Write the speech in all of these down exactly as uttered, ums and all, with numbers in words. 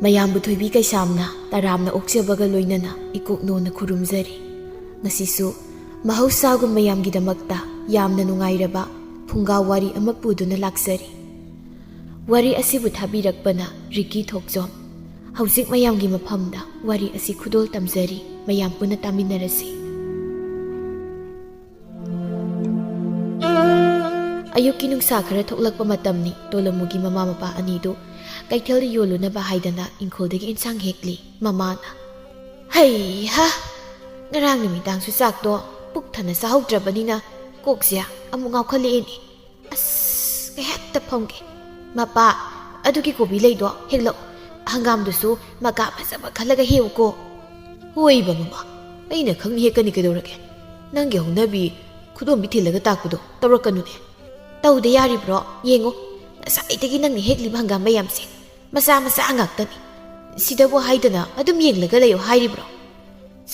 ꯃꯌꯥꯝꯕꯨ ꯊꯣꯏꯕꯤ ꯀꯩꯁꯥꯝꯅ ꯇꯔꯥꯝꯅ ꯑꯣꯛꯆꯕꯒ ꯂꯣꯏꯅꯅ ꯏꯀꯣꯛꯅꯣꯅ ꯈꯨꯔꯨꯝꯖꯔꯤ꯫ ꯉꯁꯤꯁꯨ ꯃꯍꯧꯁꯥꯒꯨꯝ ꯃꯌꯥꯝꯒꯤꯗꯃꯛꯇ ꯌꯥꯝꯅ ꯅꯨꯡꯉꯥꯏꯔꯕ ꯐꯨꯡꯒꯥ ꯋꯥꯔꯤ ꯑꯃ ꯄꯨꯗꯨꯅ ꯂꯥꯛꯆꯔꯤ꯫ ꯋꯥꯔꯤ ꯑꯁꯤꯕꯨ ꯊꯥꯕꯤꯔꯛꯄꯅ ꯔꯤꯀꯤ ꯊꯣꯛꯆꯣꯝ꯫ ꯍꯧꯖꯤꯛ ꯃꯌꯥꯝꯒꯤ ꯃꯐꯝꯗ ꯋꯥꯔꯤ ꯑꯁꯤ ꯈꯨꯗꯣꯜ ꯇꯝꯖꯔꯤ, ꯃꯌꯥꯝ ꯄꯨꯟꯅ ꯇꯥꯃꯤꯟꯅꯔꯁꯤ꯫ ꯑꯌꯨꯛꯀꯤ ꯅꯨꯡꯁꯥ ꯈꯔ ꯊꯣꯛꯂꯛꯄ ꯃꯇꯝꯅꯤ꯫ ꯇꯣꯂꯝꯃꯨꯒꯤ ꯃꯃꯥ ꯃꯄꯥ ꯑꯅꯤꯗꯨ ꯀꯩꯊꯦꯜꯗ ꯌꯣꯜꯂꯨꯅꯕ ꯍꯥꯏꯗꯅ ꯏꯪꯈꯣꯜꯗꯒꯤ ꯏꯟꯁꯥꯡ ꯍꯦꯛꯂꯤ꯫ ꯃꯃꯥꯅ, "ꯍꯩꯍꯥ! ꯉꯔꯥꯡ ꯅꯨꯃꯤꯗꯥꯡꯁꯨ ꯆꯥꯛꯇꯣ ꯄꯨꯛ ꯊꯟꯅ ꯆꯥꯍꯧꯗ꯭ꯔꯕꯅꯤꯅ ꯀꯣꯛꯁꯦ ꯑꯃꯨꯛ ꯉꯥꯎꯈꯠꯂꯛꯑꯦꯅꯦ꯫ ꯑꯁ, ꯀꯩ ꯍꯦꯛꯇ ꯐꯝꯒꯦ꯫ ꯃꯄꯥ, ꯑꯗꯨꯒꯤ ꯀꯣꯕꯤ ꯂꯩꯗꯣ ꯍꯦꯛꯂꯛꯑꯣ꯫ ꯍꯪꯒꯥꯝꯗꯨꯁꯨ ꯃꯀꯥ ꯐꯖꯕ ꯈꯜꯂꯒ ꯍꯦꯛꯎꯀꯣ꯫" "ꯍꯣꯏꯕ ꯃꯃꯥ, ꯑꯩꯅ ꯈꯪꯅ ꯍꯦꯛꯀꯅꯤ ꯀꯩꯗꯧꯔꯒꯦ? ꯅꯪꯒꯤ ꯍꯧꯅꯕꯤ ꯈꯨꯗꯣꯝꯕꯤ ꯊꯤꯜꯂꯒ ꯇꯥꯛꯄꯗꯣ ꯇꯧꯔꯛꯀꯅꯨꯅꯦ꯫" "ꯇꯧꯗ ꯌꯥꯔꯤꯕ꯭ꯔꯣ? ꯌꯦꯡꯉꯣ, ꯉꯁꯥꯏꯗꯒꯤ ꯅꯪꯅ ꯍꯦꯛꯂꯤꯕ ꯍꯪꯒꯥꯝ ꯃꯌꯥꯝꯁꯦ ꯃꯆꯥ ꯃꯆꯥ ꯉꯥꯛꯇꯅꯤ꯫ ꯁꯤꯗꯕꯨ ꯍꯥꯏꯗꯅ ꯑꯗꯨꯝ ꯌꯦꯡꯂꯒ ꯂꯩꯌꯣ ꯍꯥꯏꯔꯤꯕ꯭ꯔꯣ?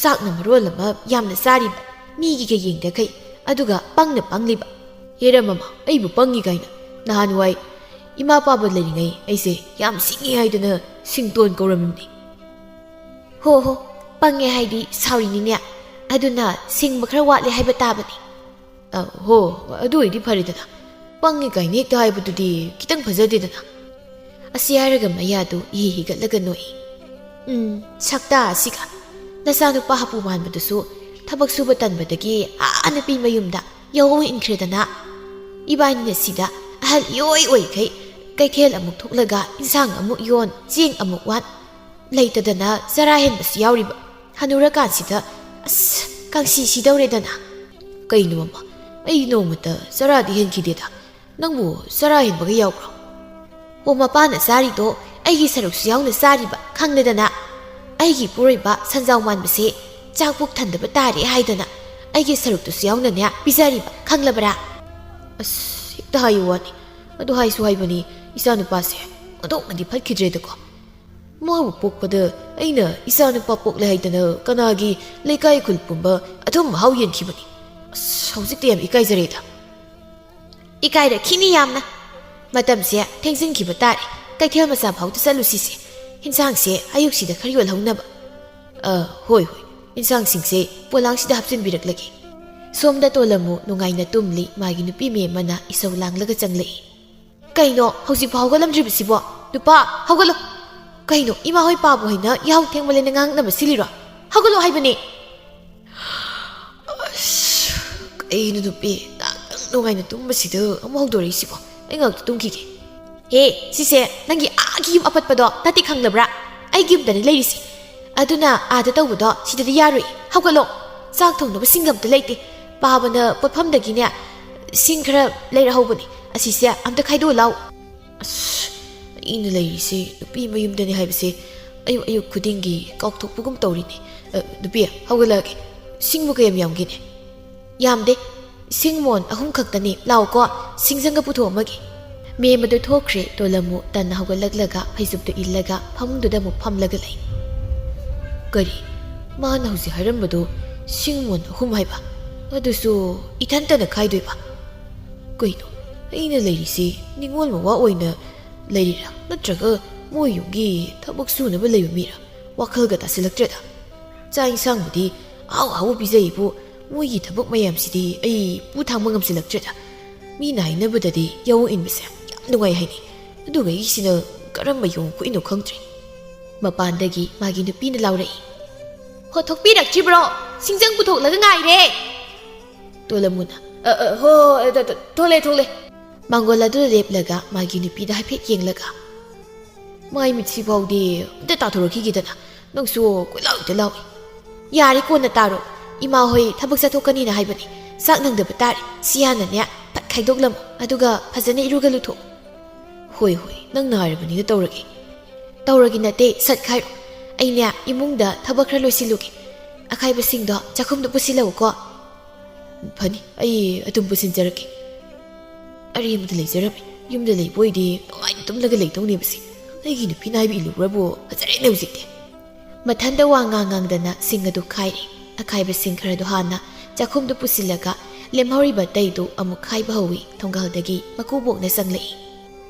ꯆꯥꯛꯅ ꯃꯔꯣꯜ ꯑꯃ ꯌꯥꯝꯅ ꯆꯥꯔꯤꯕ, ꯃꯤꯒꯤꯒ ꯌꯦꯡꯗꯈꯩ, ꯑꯗꯨꯒ ꯄꯪꯅ ꯄꯪꯂꯤꯕ꯫" "ꯍꯦꯔꯥ ꯃꯃꯥ, ꯑꯩꯕꯨ ꯄꯪꯉꯤ ꯀꯥꯏꯅ꯫ ꯅꯍꯥꯟꯋꯥꯏ ꯏꯃꯥ ꯄꯥꯕ ꯂꯩꯔꯤꯉꯩ ꯑꯩꯁꯦ ꯌꯥꯝ ꯁꯤꯡꯉꯤ ꯍꯥꯏꯗꯅ ꯁꯤꯡꯇꯣꯟ ꯀꯧꯔꯝꯃꯤꯕꯅꯤ꯫" "ꯍꯣ ꯍꯣ, ꯄꯪꯉꯦ ꯍꯥꯏꯗꯤ ꯁꯥꯎꯔꯤꯅꯤꯅꯦ꯫ ꯑꯗꯨꯅ ꯁꯤꯡꯕ ꯈꯔ ꯋꯥꯠꯂꯦ ꯍꯥꯏꯕ ꯇꯥꯕꯅꯤ꯫" "ꯑ, ꯍꯣ, ꯑꯗꯨ ꯑꯣꯏꯗꯤ ꯐꯔꯦꯗꯅ꯫ ꯄꯪꯉꯤ ꯀꯥꯏꯅ ꯍꯦꯛꯇ ꯍꯥꯏꯕꯗꯨꯗꯤ ꯈꯤꯇꯪ ꯐꯖꯗꯦꯗꯅ꯫" ꯑꯁꯤ ꯍꯥꯏꯔꯒ ꯃꯌꯥꯗꯨ ꯏꯍꯤ ꯍꯤꯒꯠꯂꯒ ꯅꯣꯛꯏ꯫ "ꯎꯝ, ꯁꯛꯇꯥ ꯑꯁꯤꯒ꯫ ꯅꯆꯥꯅꯨꯄꯥ ꯍꯥꯄꯨ ꯃꯥꯟꯕꯗꯨꯁꯨ ꯊꯕꯛ ꯁꯨꯕ ꯇꯟꯕꯗꯒꯤ ꯑꯥ ꯅꯨꯄꯤ ꯃꯌꯨꯝꯗ ꯌꯥꯍꯧ ꯏꯟꯈ꯭ꯔꯦꯗꯅ꯫ ꯏꯕꯥꯅꯤꯅ ꯁꯤꯗ ꯑꯍꯜ ꯏꯑꯣꯏ ꯑꯣꯏꯈꯩ ꯀꯩꯊꯦꯜ ꯑꯃꯨꯛ ꯊꯣꯛꯂꯒ ꯏꯟꯁꯥꯡ ꯑꯃꯨꯛ ꯌꯣꯟ, ꯆꯦꯡ ꯑꯃꯨꯛ ꯋꯥꯟ, ꯂꯩꯇꯗꯅ ꯆꯔꯥ ꯍꯦꯟꯕꯁꯨ ꯌꯥꯎꯔꯤꯕ꯫ ꯍꯅꯨꯔꯀꯥꯟꯁꯤꯗ, ꯑꯁ, ꯀꯥꯡꯁꯤ ꯁꯤꯗꯧꯔꯦꯗꯅ꯫" "ꯀꯩꯅꯣ ꯃꯃꯥ, ꯑꯩ ꯅꯣꯡꯃꯇ ꯆꯔꯥꯗꯤ ꯍꯦꯟꯈꯤꯗꯦꯗ꯫ ꯅꯪꯕꯨ ꯆꯔꯥ ꯍꯦꯟꯕꯒ ꯌꯥꯎꯕ꯭ꯔꯣ?" "ꯑꯣ, ꯃꯄꯥꯅ ꯆꯥꯔꯤꯗꯣ ꯑꯩꯒꯤ ꯁꯔꯨꯛꯁꯨ ꯌꯥꯎꯅ ꯆꯥꯔꯤꯕ ꯈꯪꯂꯦꯗꯅ꯫ ꯑꯩꯒꯤ ꯏꯄꯨꯔꯣꯏꯕ ꯁꯟꯖꯥꯎ ꯃꯥꯟꯕꯁꯦ ꯆꯥꯛ ꯄꯨꯛ ꯊꯟꯗꯕ ꯇꯥꯔꯦ ꯍꯥꯏꯗꯅ ꯑꯩꯒꯤ ꯁꯔꯨꯛꯇꯨꯁꯨ ꯌꯥꯎꯅꯅꯦ ꯄꯤꯖꯔꯤꯕ ꯈꯪꯂꯕ꯭ꯔꯥ?" "ꯑꯁ, ꯍꯦꯛꯇ ꯍꯥꯏꯌꯨ ꯋꯥꯅꯤ꯫ ꯑꯗꯨ ꯍꯥꯏꯁꯨ ꯍꯥꯏꯕꯅꯤ, ꯏꯆꯥꯅꯨꯄꯥꯁꯦ ꯑꯣꯟꯊꯣꯛꯅꯗꯤ ꯐꯠꯈꯤꯗ꯭ꯔꯦꯗꯀꯣ꯫ ꯃꯥꯕꯨ ꯄꯣꯛꯄꯗ ꯑꯩꯅ ꯏꯆꯥꯅꯨꯄꯥ ꯄꯣꯛꯂꯦ ꯍꯥꯏꯗꯅ ꯀꯅꯥꯒꯤ ꯂꯩꯀꯥꯏ ꯈꯨꯜ ꯄꯨꯝꯕ ꯑꯊꯨꯝ ꯑꯍꯥꯎ ꯌꯦꯟꯈꯤꯕꯅꯤ꯫ ꯑꯁ, ꯍꯧꯖꯤꯛꯇꯤ ꯌꯥꯝ ꯏꯀꯥꯏꯖꯔꯦꯗ꯫" "ꯏꯀꯥꯏꯔꯛꯈꯤꯅꯤ ꯌꯥꯝꯅ꯫ ꯃꯇꯝꯁꯦ ꯊꯦꯡꯖꯤꯟꯈꯤꯕ ꯇꯥꯔꯦ꯫ ꯀꯩꯊꯦꯜ ꯃꯆꯥ ꯐꯥꯎꯗ ꯆꯠꯂꯨꯁꯤꯁꯦ꯫ "ꯏꯟꯁꯥꯡꯁꯦ ꯑꯌꯨꯛꯁꯤꯗ ꯈꯔ ꯌꯣꯜꯍꯧꯅꯕ꯫ ꯑ, ꯍꯣꯏ, ꯍꯣꯏ, ꯏꯟꯁꯥꯡꯁꯤꯡꯁꯦ ꯄꯣꯂꯥꯡꯁꯤꯗ ꯍꯥꯞꯆꯤꯟꯕꯤꯔꯛꯂꯒꯦ꯫" ꯁꯣꯝꯗ ꯇꯣꯂꯝꯃꯨ ꯅꯨꯡꯉꯥꯏꯅ ꯇꯨꯝꯂꯤ, ꯃꯥꯒꯤ ꯅꯨꯄꯤ ꯃꯦꯝꯃꯅ ꯏꯁꯧ ꯂꯥꯡꯂꯒ ꯆꯪꯂꯛꯏ꯫ "ꯀꯩꯅꯣ, ꯍꯧꯖꯤꯛꯐꯥꯎ ꯍꯧꯒꯠꯂꯝꯗ꯭ꯔꯤꯕꯁꯤꯕꯣ? ꯅꯨꯄꯥ, ꯍꯧꯒꯠꯂꯣ!" "ꯀꯩꯅꯣ, ꯏꯃꯥ ꯍꯣꯏ ꯄꯥꯕꯨ ꯍꯣꯏꯅ ꯌꯥꯍꯧ ꯊꯦꯡꯃꯜꯂꯦꯅ ꯉꯥꯡꯅꯕ ꯁꯤꯜꯂꯤꯔꯣ? ꯍꯧꯒꯠꯂꯣ ꯍꯥꯏꯕꯅꯦ!" ꯑꯁ, ꯀꯩꯅꯣ ꯅꯨꯄꯤ, ꯉꯥꯏꯍꯥꯛꯇꯪ ꯅꯨꯡꯉꯥꯏꯅ ꯇꯨꯝꯕꯁꯤꯗ ꯑꯃꯨꯛ ꯍꯧꯗꯣꯔꯛꯏꯁꯤꯕꯣ? ꯑꯩ ꯉꯥꯏꯍꯥꯛꯇ ꯇꯨꯝꯈꯤꯒꯦ꯫ "ꯍꯦ, ꯁꯤꯁꯦ ꯅꯪꯒꯤ ꯑꯥꯒꯤ ꯌꯨꯝ ꯑꯄꯠꯄꯗꯣ ꯅꯠꯇꯦ, ꯈꯪꯂꯕ꯭ꯔꯥ? ꯑꯩꯒꯤ ꯌꯨꯝꯗꯅꯦ ꯂꯩꯔꯤꯁꯤ꯫ ꯑꯗꯨꯅ ꯑꯥꯗ ꯇꯧꯕꯗꯣ ꯁꯤꯗꯗꯤ ꯌꯥꯔꯣꯏ꯫ ꯍꯧꯒꯠꯂꯣ꯫ ꯆꯥꯛ ꯊꯣꯡꯅꯕ ꯁꯤꯡ ꯑꯝꯇ ꯂꯩꯇꯦ꯫ ꯄꯥꯕꯅ ꯄꯣꯠꯐꯝꯗꯒꯤꯅꯦ ꯁꯤꯡ ꯈꯔ ꯂꯩꯔꯛꯍꯧꯕꯅꯦ꯫ ꯑꯁꯤꯁꯦ ꯑꯝꯇ ꯈꯥꯏꯗꯣꯛꯑ ꯂꯥꯎ꯫" ꯑꯁ, ꯑꯩꯅ ꯂꯩꯔꯤꯁꯦ ꯅꯨꯄꯤ ꯃꯌꯨꯝꯗꯅꯦ ꯍꯥꯏꯕꯁꯦ ꯑꯌꯨꯛ ꯑꯌꯨꯛ ꯈꯨꯗꯤꯡꯒꯤ ꯀꯥꯎꯊꯣꯛꯄꯒꯨꯝ ꯇꯧꯔꯤꯅꯦ꯫ ꯑ, ꯅꯨꯄꯤ, ꯍꯧꯒꯠꯂꯛꯑꯒꯦ꯫ ꯁꯤꯡꯕꯨ ꯀꯌꯥꯝ ꯌꯥꯝꯒꯦꯅꯦ? "ꯌꯥꯝꯗꯦ꯫ ꯁꯤꯡ ꯃꯣꯟ ꯑꯍꯨꯝ ꯈꯛꯇꯅꯤ꯫ ꯂꯥꯛꯑꯣꯀꯣ, ꯁꯤꯡꯖꯪꯒ ꯄꯨꯊꯣꯛꯑꯝꯃꯒꯦ꯫" ꯃꯦꯝ ꯑꯗꯨ ꯊꯣꯛꯈ꯭ꯔꯦ꯫ ꯇꯣꯂꯝꯃꯨ ꯇꯟꯅ ꯍꯧꯒꯠꯂꯛꯂꯒ ꯐꯩꯖꯨꯞꯇꯨ ꯏꯜꯂꯒ ꯐꯃꯨꯡꯗꯨꯗ ꯑꯃꯨꯛ ꯐꯝꯂꯒ ꯂꯩ꯫ ꯀꯔꯤ? ꯃꯥꯅ ꯍꯧꯖꯤꯛ ꯍꯥꯏꯔꯝꯕꯗꯣ ꯁꯤꯡ ꯃꯣꯟ ꯑꯍꯨꯝ ꯍꯥꯏꯕ? ꯑꯗꯨꯁꯨ ꯏꯊꯟꯇꯅ ꯈꯥꯏꯗꯣꯏꯕ? ꯀꯩꯅꯣ? ꯑꯩꯅ ꯂꯩꯔꯤꯁꯤ ꯅꯤꯉꯣꯜ ꯃꯋꯥ ꯑꯣꯏꯅ ꯂꯩꯔꯤꯔꯥ? ꯅꯠꯇ꯭ꯔꯒ ꯃꯣꯏ ꯌꯨꯝꯒꯤ ꯊꯕꯛ ꯁꯨꯅꯕ ꯂꯩꯕ ꯃꯤꯔꯥ? ꯋꯥꯈꯜꯒ ꯇꯥꯁꯤꯜꯂꯛꯇ꯭ꯔꯦꯗ꯫ ꯆꯥꯛ ꯏꯟꯁꯥꯡꯕꯨꯗꯤ ꯑꯍꯥꯎ ꯑꯍꯥꯎꯕ ꯄꯤꯖꯩꯕꯨ, ꯃꯣꯏꯒꯤ ꯊꯕꯛ ꯃꯌꯥꯝꯁꯤꯗꯤ ꯑꯩ ꯄꯨ ꯊꯥꯡꯕ ꯉꯝꯁꯤꯜꯂꯛꯇ꯭ꯔꯦꯗ꯫ ꯃꯤꯅ ꯍꯥꯏꯅꯕꯗꯗꯤ ꯌꯥꯑꯣꯡ ꯏꯟꯕꯁꯦ ꯌꯥꯝ ꯅꯨꯡꯉꯥꯏ ꯍꯥꯏꯅꯩ꯫ ꯑꯗꯨꯒ ꯑꯩꯒꯤꯁꯤꯅ ꯀꯔꯝꯕ ꯌꯥꯑꯣꯡ ꯈꯣꯠꯏꯅꯣ ꯈꯪꯗ꯭ꯔꯦ꯫ ꯃꯄꯥꯟꯗꯒꯤ ꯃꯥꯒꯤ ꯅꯨꯄꯤꯅ ꯂꯥꯎꯔꯛꯏ꯫ "ꯍꯣ, ꯊꯣꯛꯄꯤꯔꯛꯇ꯭ꯔꯤꯕ꯭ꯔꯣ? ꯁꯤꯡꯖꯪ ꯄꯨꯊꯣꯛꯂꯒ ꯉꯥꯏꯔꯦ꯫" ꯇꯣꯂꯃꯨꯅ, "ꯑ, ꯑ, ꯍꯣ, ꯑ, ꯊꯣ-, ꯊꯣ-, ꯊꯣꯛꯂꯦ, ꯊꯣꯛꯂꯦ꯫" ꯃꯥꯡꯒꯣꯜ ꯑꯗꯨꯗ ꯂꯦꯞꯂꯒ ꯃꯥꯒꯤ ꯅꯨꯄꯤꯗ ꯍꯥꯏꯐꯦꯠ ꯌꯦꯡꯂꯒ, "ꯃꯥꯏ ꯃꯤꯠꯁꯤ ꯐꯥꯎꯗꯤ ꯑꯝꯇ ꯇꯥꯊꯣꯔꯛꯈꯤꯒꯦꯗꯅ, ꯅꯪꯁꯨ ꯀꯣꯏꯂꯥꯎꯗ ꯂꯥꯎꯏ꯫" "ꯌꯥꯔꯦ, ꯀꯣꯟꯅ ꯇꯥꯔꯣ꯫ ꯏꯃꯥ ꯍꯣꯏ ꯊꯕꯛ ꯆꯠꯊꯣꯛꯀꯅꯤꯅ ꯍꯥꯏꯕꯅꯤ꯫ ꯆꯥꯛ ꯅꯪꯗꯕ ꯇꯥꯔꯦ꯫ ꯁꯤ ꯍꯥꯟꯅꯅꯦ ꯐꯠ ꯈꯥꯏꯗꯣꯛꯂꯝꯃꯣ, ꯑꯗꯨꯒ ꯐꯖꯅ ꯏꯔꯨꯒ ꯂꯨꯊꯣꯛꯑꯣ꯫" "ꯍꯣꯏ, ꯍꯣꯏ, ꯅꯪꯅ ꯍꯥꯏꯔꯕꯅꯤꯅ ꯇꯧꯔꯒꯦ꯫" "ꯇꯧꯔꯒꯦ ꯅꯠꯇꯦ, ꯁꯠ ꯈꯥꯏꯔꯣ꯫ ꯑꯩꯅꯦ ꯏꯃꯨꯡꯗ ꯊꯕꯛ ꯈꯔ ꯂꯣꯏꯁꯤꯜꯂꯨꯒꯦ꯫ ꯑꯈꯥꯏꯕꯁꯤꯡꯗꯣ ꯆꯥꯛꯈꯨꯝꯗ ꯄꯨꯁꯤꯜꯂꯛꯎꯀꯣ꯫" "ꯐꯅꯤ, ꯑꯩ ꯑꯗꯨꯝ ꯄꯨꯁꯤꯟꯖꯔꯛꯀꯦ꯫" "ꯑꯔꯦꯝꯕꯗ ꯂꯩꯖꯔꯝꯃꯤ꯫ ꯌꯨꯝꯗ ꯂꯩꯕ ꯑꯣꯏꯗꯤ ꯅꯨꯡꯉꯥꯏꯅ ꯇꯨꯝꯂꯒ ꯂꯩꯗꯧꯅꯦꯕꯁꯦ꯫ ꯑꯩꯒꯤ ꯅꯨꯄꯤꯅ ꯍꯥꯏꯕ ꯏꯜꯂꯨꯕ꯭ꯔꯕꯨ ꯐꯖꯔꯦꯅꯦ ꯍꯧꯖꯤꯛꯇꯤ꯫" ꯃꯊꯟꯗ ꯋꯥ ꯉꯥꯡ ꯉꯥꯡꯗꯅ ꯁꯤꯡ ꯑꯗꯨ ꯈꯥꯏꯔꯤ꯫ ꯑꯈꯥꯏꯕ ꯁꯤꯡ ꯈꯔꯗꯨ ꯍꯥꯟꯅ ꯆꯥꯛꯈꯨꯝꯗ ꯄꯨꯁꯤꯜꯂꯒ ꯂꯦꯝꯍꯧꯔꯤꯕ ꯑꯇꯩꯗꯨ ꯑꯃꯨꯛ ꯈꯥꯏꯕ ꯍꯧꯏ꯫ ꯊꯣꯡꯒꯥꯜꯗꯒꯤ ꯃꯀꯨꯕꯣꯛꯅ ꯆꯪꯂꯛꯏ꯫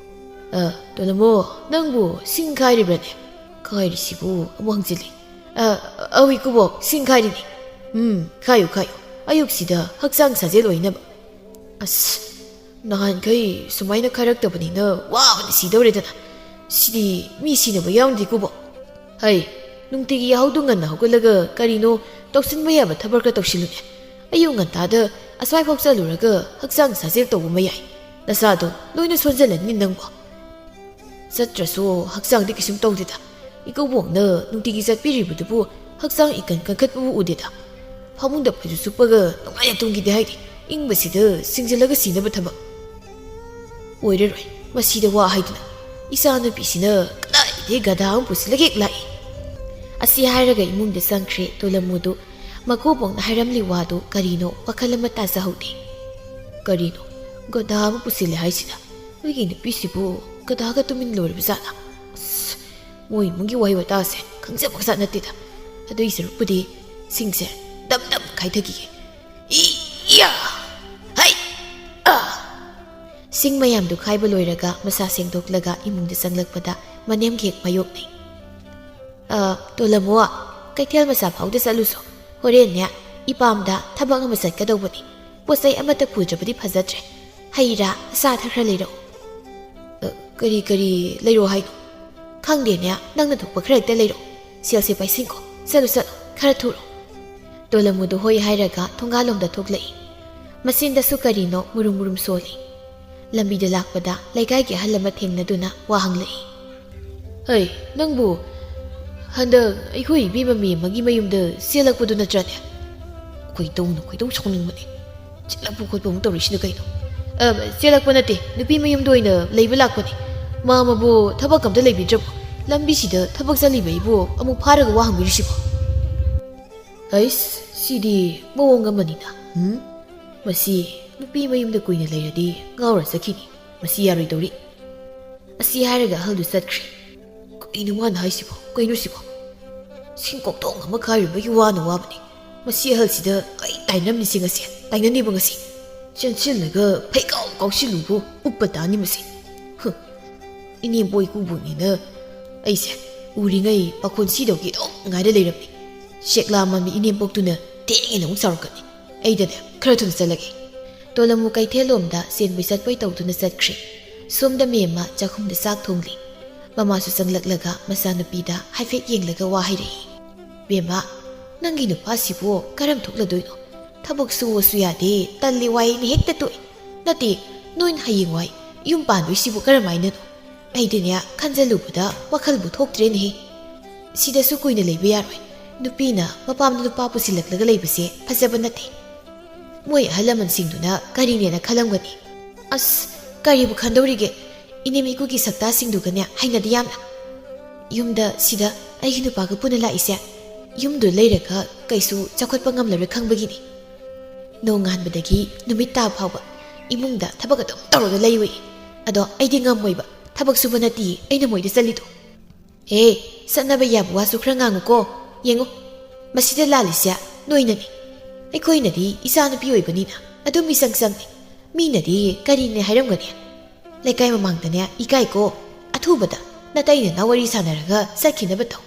"ꯑ, ꯇꯣꯂꯃꯣ, ꯅꯪꯕꯨ ꯁꯤꯡ ꯈꯥꯏꯔꯤꯕ꯭ꯔꯅꯦ?" ꯈꯥꯏꯔꯤꯁꯤꯕꯨ ꯑꯃꯨꯛ ꯍꯪꯖꯤꯜꯂꯤ꯫ "ꯑ, ꯑꯧ ꯏꯀꯨꯕꯣꯛ, ꯁꯤꯡ ꯈꯥꯏꯔꯤꯅꯤ꯫ ꯎꯝ, ꯈꯥꯏꯌꯨ, ꯈꯥꯏꯌꯨ꯫ ꯑꯌꯨꯛꯁꯤꯗ ꯍꯛꯆꯥꯡ ꯁꯥꯖꯦꯜ ꯑꯣꯏꯅꯕ꯫ ꯑꯁ, ꯅꯍꯥꯟꯈꯩ ꯁꯨꯃꯥꯏꯅ ꯈꯥꯏꯔꯛꯇꯕꯅꯤꯅ ꯋꯥꯕꯅ ꯁꯤꯗꯧꯔꯦꯗꯅ꯫ ꯁꯤꯗꯤ ꯃꯤ ꯁꯤꯅꯕ ꯌꯥꯎꯅꯗꯦ ꯏꯀꯨꯕꯣꯛ꯫ ꯍꯩ, ꯅꯨꯡꯇꯤꯒꯤ ꯌꯥꯍꯧꯗꯨ ꯉꯟꯅ ꯍꯧꯒꯠꯂꯒ ꯀꯔꯤꯅꯣ ꯇꯧꯁꯤꯟꯕ ꯌꯥꯕ ꯊꯕꯛ ꯈꯔ ꯇꯧꯁꯤꯜꯂꯨꯅꯦ꯫ ꯑꯌꯨꯛ ꯉꯟꯇꯥꯗ ꯑꯁ꯭ꯋꯥꯏꯐꯥꯎ ꯆꯠꯂꯨꯔꯒ ꯍꯛꯆꯥꯡ ꯁꯥꯖꯦꯜ ꯇꯧꯕ ꯃꯌꯥꯏ꯫ ꯅꯁꯥꯗꯣ ꯂꯣꯏꯅ ꯁꯣꯟꯖꯜꯂꯅꯤ ꯅꯪꯕꯣ꯫" ꯆꯠꯇ꯭ꯔꯁꯨ ꯍꯛꯆꯥꯡꯗꯤ ꯀꯩꯁꯨꯝ ꯇꯧꯗꯦꯗ꯫ ꯏꯀꯨꯕꯣꯛꯅ ꯅꯨꯡꯇꯤꯒꯤ ꯆꯠꯄꯤꯔꯤꯕꯗꯨꯕꯨ ꯍꯛꯆꯥꯡ ꯏꯀꯟ ꯀꯟꯈꯠꯄꯕꯨ ꯎꯗꯦꯗ꯫ ꯐꯃꯨꯡꯗ ꯐꯩꯖꯨꯞ ꯁꯨꯞꯄꯒ ꯅꯨꯡꯉꯥꯏꯅ ꯇꯨꯝꯈꯤꯗꯦ ꯍꯥꯏꯗꯤ, ꯏꯪꯕꯁꯤꯗ ꯁꯤꯡꯖꯤꯜꯂꯒ ꯁꯤꯅꯕ ꯊꯕꯛ꯫ ꯑꯣꯏꯔꯔꯣꯏ ꯃꯁꯤꯗ ꯋꯥ ꯍꯥꯏꯗꯨꯅ꯫ ꯏꯆꯥꯅꯨꯄꯤꯁꯤꯅ ꯀꯗꯥꯏꯗꯒꯤ ꯒꯙꯥ ꯑꯃ ꯄꯨꯁꯤꯜꯂꯒ ꯍꯦꯛ ꯂꯥꯛꯏ꯫ ꯑꯁꯤ ꯍꯥꯏꯔꯒ ꯏꯃꯨꯡꯗ ꯆꯪꯈ꯭ꯔꯦ ꯇꯣꯂꯝꯃꯨꯗꯨ꯫ ꯃꯀꯨꯕꯣꯛꯅ ꯍꯥꯏꯔꯝꯂꯤ ꯋꯥꯗꯨ ꯀꯔꯤꯅꯣ ꯋꯥꯈꯜ ꯑꯃ ꯇꯥꯖꯍꯧꯗꯦ꯫ ꯀꯔꯤꯅꯣ? ꯒꯙꯥ ꯑꯃ ꯄꯨꯁꯤꯜꯂꯦ ꯍꯥꯏꯁꯤꯅ? ꯑꯩꯒꯤ ꯅꯨꯄꯤꯁꯤꯕꯨ ꯒꯙꯥꯒ ꯇꯨꯃꯤꯟ ꯂꯣꯏꯔꯕ ꯖꯥꯠꯂ? ꯑꯁ, ꯃꯣꯏ ꯏꯃꯨꯡꯒꯤ ꯋꯥꯍꯩ ꯋꯥꯇꯥꯁꯦ ꯈꯪꯖꯕ ꯖꯥꯠ ꯅꯠꯇꯦꯗ꯫ ꯑꯗꯨꯒꯤ ꯁꯔꯨꯛꯄꯨꯗꯤ ꯁꯤꯡꯁꯦ ꯗꯝ ꯗꯝ ꯈꯥꯏꯊꯈꯤꯒꯦ꯫ ꯏꯌꯥ! ꯍꯩ! ꯑꯥ! ꯁꯤꯡ ꯃꯌꯥꯝꯗꯨ ꯈꯥꯏꯕ ꯂꯣꯏꯔꯒ ꯃꯁꯥ ꯁꯦꯡꯗꯣꯛꯂꯒ ꯏꯃꯨꯡꯗ ꯆꯪꯂꯛꯄꯗ ꯃꯅꯦꯝꯒꯤ ꯍꯦꯛ ꯃꯥꯌꯣꯛꯅꯩ꯫ "ꯑ, ꯇꯣꯂꯝꯃꯣ, ꯀꯩꯊꯦꯜ ꯃꯆꯥ ꯐꯥꯎꯗ ꯆꯠꯂꯨꯁꯣ꯫ ꯍꯣꯔꯦꯟꯅꯦ, ꯏꯄꯥꯝꯗ ꯊꯕꯛ ꯑꯃ ꯆꯠꯀꯗꯧꯕꯅꯤ꯫ ꯄꯣꯠ ꯆꯩ ꯑꯃꯠꯇ ꯄꯨꯗ꯭ꯔꯕꯗꯤ ꯐꯖꯗ꯭ꯔꯦ꯫ ꯍꯩ ꯔꯥ, ꯑꯆꯥ ꯑꯊꯛ ꯈꯔ ꯂꯩꯔꯛꯎ꯫" "ꯑ, ꯀꯔꯤ ꯀꯔꯤ ꯂꯩꯔꯣ ꯍꯥꯏꯅꯣ?" "ꯈꯪꯗꯦꯅꯦ, ꯅꯪꯅ ꯊꯣꯛꯄ ꯈꯔ ꯍꯦꯛꯇ ꯂꯩꯔꯛꯎ꯫ ꯁꯦꯜꯁꯦ ꯄꯥꯏꯁꯤꯟꯈꯣ꯫ ꯆꯠꯂꯨ, ꯆꯠꯂꯨ, ꯈꯔ ꯊꯨꯔꯣ꯫" ꯇꯣꯂꯝꯃꯨꯗꯨ ꯍꯣꯏ ꯍꯥꯏꯔꯒ ꯊꯣꯡꯒꯥꯜꯂꯣꯝꯗ ꯊꯣꯛꯂꯛꯏ꯫ ꯃꯆꯤꯟꯗꯁꯨ ꯀꯔꯤꯅꯣ ꯃꯨꯔꯨꯝ ꯃꯨꯔꯨꯝ ꯁꯣꯜꯂꯤ꯫ ꯂꯝꯕꯤꯗ ꯂꯥꯛꯄꯗ ꯂꯩꯀꯥꯏꯒꯤ ꯑꯍꯜ ꯑꯃ ꯊꯦꯡꯅꯗꯨꯅ ꯋꯥ ꯍꯪꯂꯛꯏ꯫ "ꯍꯩ, ꯅꯪꯕꯨ ꯍꯟꯗꯛ ꯑꯩꯈꯣꯏ ꯏꯕꯦꯝꯃ ꯃꯦꯝꯃꯒꯤ ꯃꯌꯨꯝꯗ ꯆꯦꯜꯂꯛꯄꯗꯨ ꯅꯠꯇ꯭ꯔꯅꯦ?" ꯈꯣꯏꯗꯧꯅ ꯈꯣꯏꯗꯧ ꯁꯥꯎꯅꯤꯡꯕꯅꯦ꯫ ꯆꯦꯜꯂꯛꯄ ꯈꯣꯠꯄ ꯑꯃꯨꯛ ꯇꯧꯔꯤꯁꯤꯅ ꯀꯩꯅꯣ? "ꯑ, ꯆꯦꯜꯂꯛꯄ ꯅꯠꯇꯦ, ꯅꯨꯄꯤ ꯃꯌꯨꯝꯗ ꯑꯣꯏꯅ ꯂꯩꯕ ꯂꯥꯛꯄꯅꯦ꯫ ꯃꯥꯃꯕꯨ ꯊꯕꯛ ꯑꯝꯇ ꯂꯩꯕꯤꯗ꯭ꯔꯕꯣ? ꯂꯝꯕꯤꯁꯤꯗ ꯊꯕꯛ ꯆꯠꯂꯤꯕ ꯑꯩꯕꯨ ꯑꯃꯨꯛ ꯐꯥꯔꯒ ꯋꯥ ꯍꯪꯕꯤꯔꯤꯁꯤꯕꯣ?" ꯑꯩꯁ, ꯁꯤꯗꯤ ꯃꯑꯣꯡ ꯑꯃꯅꯤꯅ꯫ ꯎꯝ? ꯃꯁꯤ ꯅꯨꯄꯤ ꯃꯌꯨꯝꯗ ꯀꯨꯏꯅ ꯂꯩꯔꯗꯤ ꯉꯥꯎꯔ ꯆꯠꯈꯤꯅꯤ꯫ ꯃꯁꯤ ꯌꯥꯔꯣꯏꯗꯧꯔꯤ꯫ ꯑꯁꯤ ꯍꯥꯏꯔꯒ ꯑꯍꯜꯗꯨ ꯆꯠꯈ꯭ꯔꯦ꯫ ꯀꯩꯅꯣ ꯃꯥꯅ ꯍꯥꯏꯁꯤꯕꯣ? ꯀꯩꯅꯣ ꯁꯤꯕꯣ? ꯁꯤꯡ ꯀꯣꯛꯊꯣꯡ ꯑꯃ ꯈꯥꯏꯔꯨꯕꯒꯤ ꯋꯥꯅ ꯋꯥꯕꯅꯤ꯫ ꯃꯁꯤ ꯑꯍꯜꯁꯤꯗ ꯑꯩ ꯇꯥꯏꯅꯔꯝꯅꯤꯁꯦ ꯉꯁꯤ꯫ ꯇꯥꯏꯅꯅꯤꯕ ꯉꯁꯤ꯫ ꯆꯦꯟꯁꯤꯜꯂꯒ ꯐꯩꯀꯥꯎ ꯀꯥꯎꯁꯤꯜꯂꯨꯕꯨ ꯎꯞꯄ ꯇꯥꯅꯤ ꯃꯁꯤ꯫ ꯍꯨ꯫ ꯏꯅꯦꯝꯕꯣꯛ ꯏꯀꯨꯕꯣꯛꯅꯤꯅ ꯑꯩꯁꯦ ꯎꯔꯤꯉꯩ ꯄꯥꯈꯣꯟ ꯁꯤꯗꯧꯒꯤ ꯑꯗꯨꯝ ꯉꯥꯏꯔ ꯂꯩꯔꯝꯃꯤ꯫ ꯁꯦꯛꯂꯥ ꯃꯃꯤ ꯏꯅꯦꯝꯄꯣꯛꯇꯨꯅ ꯇꯦꯡꯉꯦꯅ ꯑꯃꯨꯛ ꯁꯥꯎꯔꯛꯀꯅꯤ꯫ ꯑꯩꯗꯅꯦ ꯈꯔ ꯊꯨꯅ ꯆꯠꯂꯒꯦ꯫ ꯇꯣꯂꯝꯃꯨ ꯀꯩꯊꯦꯜꯂꯣꯝꯗ ꯆꯦꯟꯕꯣꯏ ꯆꯠꯄꯣꯏ ꯇꯧꯗꯨꯅ ꯆꯠꯈ꯭ꯔꯦ꯫ ꯁꯣꯝꯗ ꯃꯦꯝꯃ ꯆꯥꯛꯈꯨꯝꯗ ꯆꯥꯛ ꯊꯣꯡꯂꯤ꯫ ꯃꯃꯥꯁꯨ ꯆꯪꯂꯛꯂꯒ ꯃꯆꯥꯅꯨꯄꯤꯗ ꯍꯥꯏꯐꯦꯠ ꯌꯦꯡꯂꯒ ꯋꯥ ꯍꯥꯏꯔꯛꯏ꯫ "ꯕꯦꯝꯃ, ꯅꯪꯒꯤ ꯅꯨꯄꯥꯁꯤꯕꯨ ꯀꯔꯝ ꯊꯣꯛꯂꯗꯣꯏꯅꯣ? ꯊꯕꯛ ꯁꯨꯑꯣꯁꯨ ꯌꯥꯗꯦ, ꯇꯜꯂꯤ ꯋꯥꯏꯅ ꯍꯦꯛꯇ ꯇꯣꯛꯏ꯫ ꯅꯠꯇꯦ, ꯅꯣꯏꯅ ꯍꯌꯦꯡꯋꯥꯏ ꯌꯨꯝ ꯄꯥꯟꯗꯣꯏꯁꯤꯕꯨ ꯀꯔꯝꯍꯥꯏꯅꯅꯣ? ꯑꯩꯗꯤꯅꯦ, ꯈꯟꯖꯜꯂꯨꯕꯗ ꯋꯥꯈꯜꯕꯨ ꯊꯣꯛꯇ꯭ꯔꯦꯅꯦꯍꯦ꯫ ꯁꯤꯗꯁꯨ ꯀꯨꯏꯅ ꯂꯩꯕ ꯌꯥꯔꯣꯏ꯫ ꯅꯨꯄꯤꯅ ꯃꯄꯥꯝꯗ ꯅꯨꯄꯥ ꯄꯨꯁꯤꯜꯂꯛꯂꯒ ꯂꯩꯕꯁꯦ ꯐꯖꯕ ꯅꯠꯇꯦ꯫ ꯃꯣꯏ ꯑꯍꯜ ꯂꯃꯟꯁꯤꯡꯗꯨꯅ ꯀꯔꯤꯅꯦꯅ ꯈꯜꯂꯝꯒꯅꯤ?" "ꯑꯁ, ꯀꯔꯤꯕꯨ ꯈꯟꯗꯧꯔꯤꯒꯦ? ꯏꯅꯦꯝ ꯏꯀꯨꯒꯤ ꯁꯛꯇꯥꯁꯤꯡꯗꯨꯒꯅꯦ ꯍꯩꯅꯗꯦ ꯌꯥꯝꯅ꯫ ꯌꯨꯝꯗ ꯁꯤꯗ ꯑꯩꯒꯤ ꯅꯨꯄꯥꯒ ꯄꯨꯟꯅ ꯂꯥꯛꯏꯁꯦ, ꯌꯨꯝꯗꯨ ꯂꯩꯔꯒ ꯀꯩꯁꯨ ꯆꯥꯎꯈꯠꯄ ꯉꯝꯂꯔꯣꯏ ꯈꯪꯕꯒꯤꯅꯤ꯫ ꯅꯣꯡꯉꯥꯟꯕꯗꯒꯤ ꯅꯨꯃꯤꯠ ꯇꯥꯕ ꯐꯥꯎꯕ ꯏꯃꯨꯡꯗ ꯊꯕꯛ ꯑꯗꯨꯝ ꯇꯧꯔꯒ ꯂꯩꯌꯨꯏ꯫ ꯑꯗꯣ ꯑꯩꯗꯤ ꯉꯝꯃꯣꯏꯕ, ꯊꯕꯛ ꯁꯨꯕ ꯅꯠꯇꯤꯌꯦ ꯑꯩꯅ ꯃꯣꯏꯗ ꯆꯠꯂꯤꯗꯣ꯫" "ꯍꯦ, ꯆꯠꯅꯕ ꯌꯥꯕ ꯋꯥꯁꯨ ꯈꯔ ꯉꯥꯡꯉꯨꯀꯣ꯫ ꯌꯦꯡꯉꯨ, ꯃꯁꯤꯗ ꯂꯥꯜꯂꯤꯁꯦ ꯅꯣꯏꯅꯅꯤ꯫ ꯑꯩꯈꯣꯏꯅꯗꯤ ꯏꯆꯥ ꯅꯨꯄꯤ ꯑꯣꯏꯕꯅꯤꯅ ꯑꯗꯨꯝ ꯃꯤꯆꯪ ꯆꯪꯉꯤ꯫ ꯃꯤꯅꯗꯤ ꯀꯔꯤꯅꯦ ꯍꯥꯏꯔꯝꯒꯅꯤ? ꯂꯩꯀꯥꯏ ꯃꯃꯥꯡꯗꯅꯦ ꯏꯀꯥꯏꯀꯣ꯫ ꯑꯊꯨꯕꯗ ꯅꯇꯩ ꯅꯅꯥꯎ ꯋꯥꯔꯤ ꯁꯥꯟꯅꯔꯒ ꯆꯠꯈꯤꯅꯕ ꯇꯧ꯫"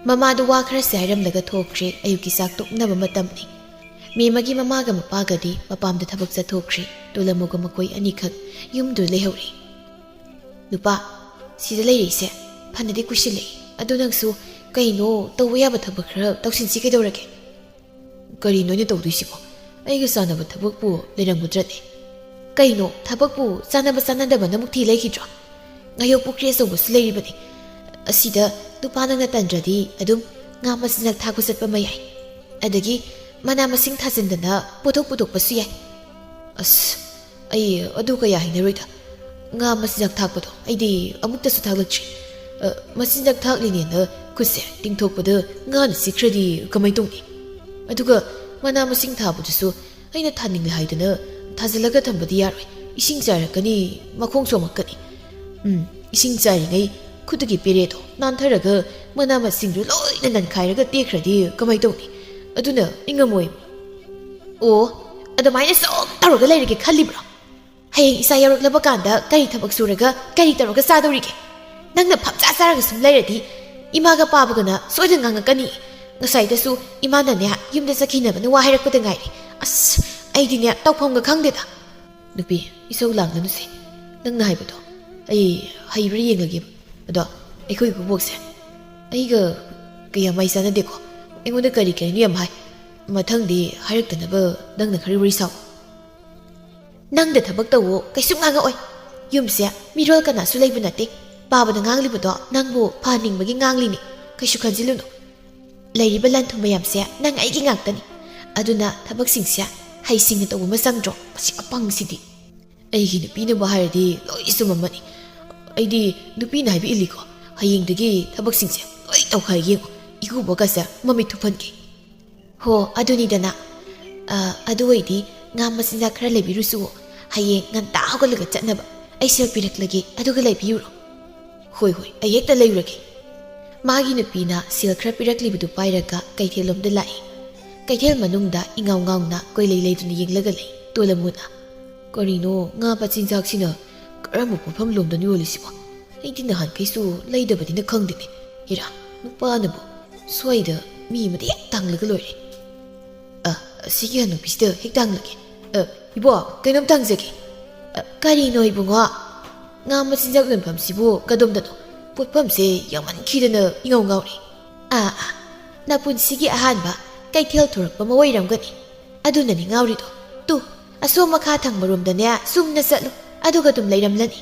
ꯃꯃꯥꯗꯨ ꯋꯥ ꯈꯔꯁꯦ ꯍꯥꯏꯔꯝꯂꯒ ꯊꯣꯛꯈ꯭ꯔꯦ꯫ ꯑꯌꯨꯛꯀꯤ ꯆꯥꯛ ꯇꯣꯛꯅꯕ ꯃꯇꯝꯅꯤ꯫ ꯃꯦꯝꯃꯒꯤ ꯃꯃꯥꯒ ꯃꯄꯥꯒꯗꯤ ꯃꯄꯥꯝꯗ ꯊꯕꯛ ꯆꯠꯊꯣꯛꯈ꯭ꯔꯦ꯫ ꯇꯣꯂꯝꯃꯨꯒ ꯃꯈꯣꯏ ꯑꯅꯤꯈꯛ ꯌꯨꯝꯗꯨ ꯂꯩꯍꯧꯔꯦ꯫ "ꯅꯨꯄꯥ, ꯁꯤꯗ ꯂꯩꯔꯛꯏꯁꯦ ꯐꯅꯗꯤ ꯀꯨꯏꯁꯤꯜꯂꯛꯑꯦ꯫ ꯑꯗꯣ ꯅꯪꯁꯨ ꯀꯩꯅꯣ ꯇꯧꯕ ꯌꯥꯕ ꯊꯕꯛ ꯈꯔ ꯇꯧꯁꯤꯟꯁꯤ ꯀꯩꯗꯧꯔꯒꯦ?" "ꯀꯔꯤꯅꯣ ꯑꯩꯅ ꯇꯧꯗꯣꯏꯁꯤꯕꯣ? ꯑꯩꯒ ꯆꯥꯟꯅꯕ ꯊꯕꯛꯄꯨ ꯂꯩꯔꯝꯒꯗ꯭ꯔꯅꯦ?" "ꯀꯩꯅꯣ, ꯊꯕꯛꯄꯨ ꯆꯥꯟꯅꯕ ꯆꯥꯟꯅꯗꯕꯅ ꯑꯃꯨꯛ ꯊꯤ ꯂꯩꯈꯤꯗ꯭ꯔꯣ? ꯉꯥꯌꯣꯛ ꯄꯨꯈ꯭ꯔꯤ ꯑꯆꯧꯕꯁꯨ ꯂꯩꯔꯤꯕꯅꯤ꯫ ꯑꯁꯤꯗ ꯅꯨꯄꯥ ꯅꯪꯅ ꯇꯟꯗ꯭ꯔꯗꯤ ꯑꯗꯨꯝ ꯉꯥ ꯃꯆꯤꯟꯖꯥꯛ ꯊꯥꯛꯄ ꯆꯠꯄ ꯑꯃ ꯌꯥꯏ꯫ ꯑꯗꯒꯤ ꯃꯅꯥ ꯃꯁꯤꯡ ꯊꯥꯖꯤꯟꯗꯅ ꯄꯣꯠꯊꯣꯛ ꯄꯨꯊꯣꯛꯄꯁꯨ ꯌꯥꯏ꯫" "ꯑꯁ, ꯑꯩ ꯑꯗꯨ ꯀꯌꯥ ꯍꯩꯅꯔꯣꯏꯗ꯫ ꯉꯥ ꯃꯆꯤꯟꯖꯥꯛ ꯊꯥꯛꯄꯗꯣ ꯑꯩꯗꯤ ꯑꯃꯨꯛꯇꯁꯨ ꯊꯥꯛꯂꯛꯇ꯭ꯔꯤ꯫ ꯑ, ꯃꯆꯤꯟꯖꯥꯛ ꯊꯥꯛꯂꯤꯅꯦꯅ ꯈꯨꯠꯁꯦ ꯇꯤꯡꯊꯣꯛꯄꯗ ꯉꯥꯅ ꯆꯤꯛꯈ꯭ꯔꯗꯤ ꯀꯃꯥꯏ ꯇꯧꯅꯤ? ꯑꯗꯨꯒ ꯃꯅꯥ ꯃꯁꯤꯡ ꯊꯥꯕꯗꯨꯁꯨ ꯑꯩꯅ ꯊꯥꯅꯤꯡꯂꯦ ꯍꯥꯏꯗꯅ ꯊꯥꯖꯤꯜꯂꯒ ꯊꯝꯕꯗꯤ ꯌꯥꯔꯣꯏ꯫ ꯏꯁꯤꯡ ꯆꯥꯏꯔꯛꯀꯅꯤ, ꯃꯈꯣꯡ ꯁꯣꯝꯃꯛꯀꯅꯤ꯫ ꯎꯝ, ꯏꯁꯤꯡ ꯆꯥꯏꯔꯤꯉꯩ ꯈꯨꯠꯇꯒꯤ ꯄꯦꯔꯦꯗꯣ ꯅꯥꯟꯊꯔꯒ ꯃꯅꯥ ꯃꯁꯤꯡꯗꯨ ꯂꯣꯏꯅ ꯅꯟꯈꯥꯏꯔꯒ ꯇꯦꯛꯈ꯭ꯔꯗꯤ ꯀꯃꯥꯏ ꯇꯧꯅꯤ? ꯑꯗꯨꯅ ꯑꯩ ꯉꯝꯃꯣꯏ꯫" "ꯑꯣ, ꯑꯗꯨꯃꯥꯏꯅ ꯁꯨꯝ ꯇꯧꯔꯒ ꯂꯩꯔꯒꯦ ꯈꯜꯂꯤꯕ꯭ꯔꯣ? ꯍꯌꯦꯡ ꯏꯆꯥ ꯌꯥꯎꯔꯛꯂꯕ ꯀꯥꯟꯗ ꯀꯔꯤ ꯊꯕꯛ ꯁꯨꯔꯒ ꯀꯔꯤ ꯇꯧꯔꯒ ꯆꯥꯗꯧꯔꯤꯒꯦ? ꯅꯪꯅ ꯐꯝꯆꯥ ꯆꯥꯔꯒ ꯁꯨꯝ ꯂꯩꯔꯗꯤ ꯏꯃꯥꯒ ꯄꯥꯕꯒꯅ ꯁꯣꯏꯗꯅ ꯉꯥꯡꯉꯛꯀꯅꯤ꯫ ꯉꯁꯥꯏꯗꯁꯨ ꯏꯃꯥꯅꯅꯦ ꯌꯨꯝꯗ ꯆꯠꯈꯤꯅꯕꯅ ꯋꯥ ꯍꯥꯏꯔꯛꯄꯗ ꯉꯥꯏꯔꯤ꯫ ꯑꯁ, ꯑꯩꯗꯤꯅꯦ ꯇꯧꯐꯝꯒ ꯈꯪꯗꯦꯗ꯫ ꯅꯨꯄꯤ, ꯏꯁꯧ ꯂꯥꯡꯒꯅꯨꯁꯦ꯫ ꯅꯪꯅ ꯍꯥꯏꯕꯗꯣ ꯑꯩ ꯍꯩꯕ꯭ꯔꯥ ꯌꯦꯡꯂꯒꯦꯕ꯫ ꯑꯗꯣ ꯑꯩꯈꯣꯏ ꯏꯀꯨꯕꯣꯛꯁꯦ ꯑꯩꯒ ꯀꯌꯥ ꯃꯥꯏ ꯆꯥꯟꯅꯗꯦꯀꯣ꯫ ꯑꯩꯉꯣꯟꯗ ꯀꯔꯤ ꯀꯔꯤꯅꯣ ꯌꯥꯝ ꯍꯥꯏ꯫ ꯃꯊꯪꯗꯤ ꯍꯥꯏꯔꯛꯇꯅꯕ ꯅꯪꯅ ꯈꯔ ꯋꯥꯔꯤ ꯁꯥꯎ꯫ ꯅꯪꯗ ꯊꯕꯛ ꯇꯧꯋꯣ ꯀꯩꯁꯨ ꯉꯥꯡꯉꯛꯑꯣꯏ꯫ ꯌꯨꯝꯁꯦ ꯃꯤꯔꯣꯜ ꯀꯅꯥꯁꯨ ꯂꯩꯕ ꯅꯠꯇꯦ꯫ ꯄꯥꯕꯅ ꯉꯥꯡꯂꯤꯕꯗꯣ ꯅꯪꯕꯨ ꯐꯍꯟꯅꯤꯡꯕꯒꯤ ꯉꯥꯡꯂꯤꯅꯤ꯫ ꯀꯩꯁꯨ ꯈꯟꯖꯤꯜꯂꯨꯅꯨ꯫ ꯂꯩꯔꯤꯕ ꯂꯟ ꯊꯨꯝ ꯃꯌꯥꯝꯁꯦ ꯅꯪ ꯑꯩꯒꯤ ꯉꯥꯛꯇꯅꯤ꯫ ꯑꯗꯨꯅ ꯊꯕꯛꯁꯤꯡꯁꯦ ꯍꯩꯁꯤꯡꯅ ꯇꯧꯕ ꯑꯃ ꯆꯪꯗ꯭ꯔꯣ? ꯃꯁꯤ ꯑꯄꯪꯁꯤꯗꯤ꯫ ꯑꯩꯒꯤ ꯅꯨꯄꯤꯅꯕꯨ ꯍꯥꯏꯔꯗꯤ ꯂꯣꯏ ꯆꯨꯝꯃꯝꯃꯅꯤ꯫ ꯑꯩꯗꯤ ꯅꯨꯄꯤꯅ ꯍꯥꯏꯕ ꯏꯜꯂꯤꯀꯣ꯫ ꯍꯌꯦꯡꯗꯒꯤ ꯊꯕꯛꯁꯤꯡꯁꯦ ꯂꯣꯏ ꯇꯧꯈꯥꯏ ꯌꯦꯡꯉꯨ꯫ ꯏꯀꯨꯕꯣꯛꯀꯁꯦ ꯃꯃꯤꯠ ꯊꯨꯞꯍꯟꯒꯦ꯫ ꯍꯣ, ꯑꯗꯨꯅꯤꯗꯅ꯫ ꯑ, ꯑꯗꯨ ꯑꯣꯏꯗꯤ ꯉꯥ ꯃꯆꯤꯟꯖꯥꯛ ꯈꯔ ꯂꯩꯕꯤꯔꯨꯆꯣ꯫ ꯍꯌꯦꯡ ꯉꯟꯇꯥ ꯍꯧꯒꯠꯂꯒ ꯆꯠꯅꯕ꯫ ꯑꯩ ꯁꯦꯜ ꯄꯤꯔꯛꯂꯒꯦ, ꯑꯗꯨꯒ ꯂꯩꯕꯤꯔꯨꯔꯣ꯫ ꯍꯣꯏ, ꯍꯣꯏ, ꯑꯩ ꯍꯦꯛꯇ ꯂꯩꯔꯨꯔꯒꯦ꯫ ꯃꯥꯒꯤ ꯅꯨꯄꯤꯅ ꯁꯦꯜ ꯈꯔ ꯄꯤꯔꯛꯂꯤꯕꯗꯨ ꯄꯥꯏꯔꯒ ꯀꯩꯊꯦꯜꯂꯣꯝꯗ ꯂꯥꯛꯏ꯫ ꯀꯩꯊꯦꯜ ꯃꯅꯨꯡꯗ ꯏꯉꯥꯎ ꯉꯥꯎꯅ ꯀꯣꯏꯂꯩ ꯂꯩꯗꯨꯅ ꯌꯦꯡꯂꯒ ꯂꯩ ꯇꯣꯂꯃꯨꯅ꯫ ꯀꯔꯤꯅꯣ ꯉꯥ ꯃꯆꯤꯟꯖꯥꯛꯁꯤꯅ ꯀꯔꯝꯕ ꯄꯣꯠꯐꯝ ꯂꯣꯝꯗꯅꯣ ꯌꯣꯜꯂꯤꯁꯤꯕꯣ? ꯑꯩꯗꯤ ꯅꯍꯥꯟꯈꯩꯁꯨ ꯂꯩꯗꯕꯅꯤꯅ ꯈꯪꯗꯦꯅꯦ꯫ ꯍꯦꯔꯥ, ꯅꯨꯄꯥꯅꯕꯨ ꯁ꯭ꯋꯥꯏꯗ ꯃꯤ ꯑꯃꯗ ꯍꯦꯛ ꯇꯥꯡꯂꯒ ꯂꯣꯏꯔꯦ꯫ ꯑ, ꯑꯁꯤꯒꯤ ꯍꯅꯨꯕꯤꯁꯤꯗ ꯍꯦꯛ ꯇꯥꯡꯂꯒꯦ꯫ ꯑ, ꯏꯕꯣ, ꯀꯩꯅꯣꯝ ꯇꯥꯡꯖꯒꯦ꯫ ꯑ, ꯀꯔꯤꯅꯣ ꯏꯕꯨꯡꯉꯣ? ꯉꯥ ꯃꯆꯤꯟꯖꯥꯛ ꯌꯣꯟꯐꯝꯁꯤꯕꯨ ꯀꯗꯣꯝꯗꯅꯣ? ꯄꯣꯠꯐꯝꯁꯦ ꯌꯥꯝꯃꯟꯈꯤꯗꯅ ꯏꯉꯥꯎ ꯉꯥꯎꯔꯦ꯫ ꯑꯥ, ꯑꯥ, ꯅꯄꯨꯟꯁꯤꯒꯤ ꯑꯍꯥꯟꯕ ꯀꯩꯊꯦꯜ ꯊꯣꯔꯛꯄ ꯑꯃ ꯑꯣꯏꯔꯝꯒꯅꯤ꯫ ꯑꯗꯨꯅꯅꯤ ꯉꯥꯎꯔꯤꯗꯣ꯫ ꯇꯨ, ꯑꯁꯣꯝ ꯃꯈꯥ ꯊꯪꯕꯔꯣꯝꯗꯅꯦ ꯆꯨꯝꯅ ꯆꯠꯂꯨ, ꯑꯗꯨꯒ ꯑꯗꯨꯝ ꯂꯩꯔꯝꯂꯅꯤ꯫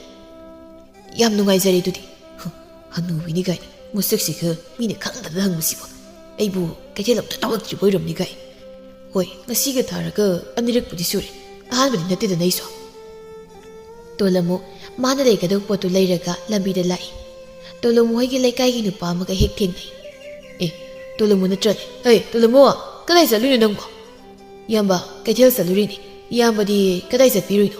ꯌꯥꯝ ꯅꯨꯡꯉꯥꯏꯖꯔꯦ ꯑꯗꯨꯗꯤ꯫ ꯍꯨꯝ, ꯍꯅꯨꯕꯤꯅꯤ ꯀꯥꯏꯅ ꯃꯁꯛꯁꯤꯒ ꯃꯤꯅ ꯈꯪꯗꯅ ꯍꯪꯕꯁꯤꯕꯨ꯫ ꯑꯩꯕꯨ ꯀꯩꯊꯦꯜ ꯑꯝꯇ ꯇꯧꯔꯛꯇ꯭ꯔꯤꯕ ꯑꯣꯏꯔꯝꯅꯤ ꯀꯥꯏ꯫ ꯍꯣꯏ, ꯉꯁꯤꯒ ꯊꯥꯔꯒ ꯑꯅꯤꯔꯛꯄꯨꯗꯤ ꯁꯨꯔꯦ꯫ ꯑꯍꯥꯟꯕꯗꯤ ꯅꯠꯇꯦꯗꯅ ꯑꯩꯁꯨ꯫ ꯇꯣꯂꯃꯨ ꯃꯥꯅ ꯂꯩꯒꯗꯧꯕ ꯄꯣꯠꯇꯨ ꯂꯩꯔꯒ ꯂꯝꯕꯤꯗ ꯂꯥꯛꯏ꯫ ꯇꯣꯂꯃꯨ ꯍꯣꯏꯒꯤ ꯂꯩꯀꯥꯏꯒꯤ ꯅꯨꯄꯥ ꯑꯃꯒ ꯍꯦꯛ ꯊꯦꯡꯅꯩ꯫ ꯑꯦ, ꯇꯣꯂꯃꯨ ꯅꯠꯇ꯭ꯔꯅꯦ? ꯑꯦ, ꯇꯣꯂꯃꯨ, ꯀꯗꯥꯏ ꯆꯠꯂꯨꯏꯅꯣ ꯅꯪꯕꯣ? ꯏꯌꯥꯝꯕ, ꯀꯩꯊꯦꯜ ꯆꯠꯂꯨꯔꯤꯅꯤ꯫ ꯏꯌꯥꯝꯕꯗꯤ ꯀꯗꯥꯏ ꯆꯠꯄꯤꯔꯨꯏꯅꯣ?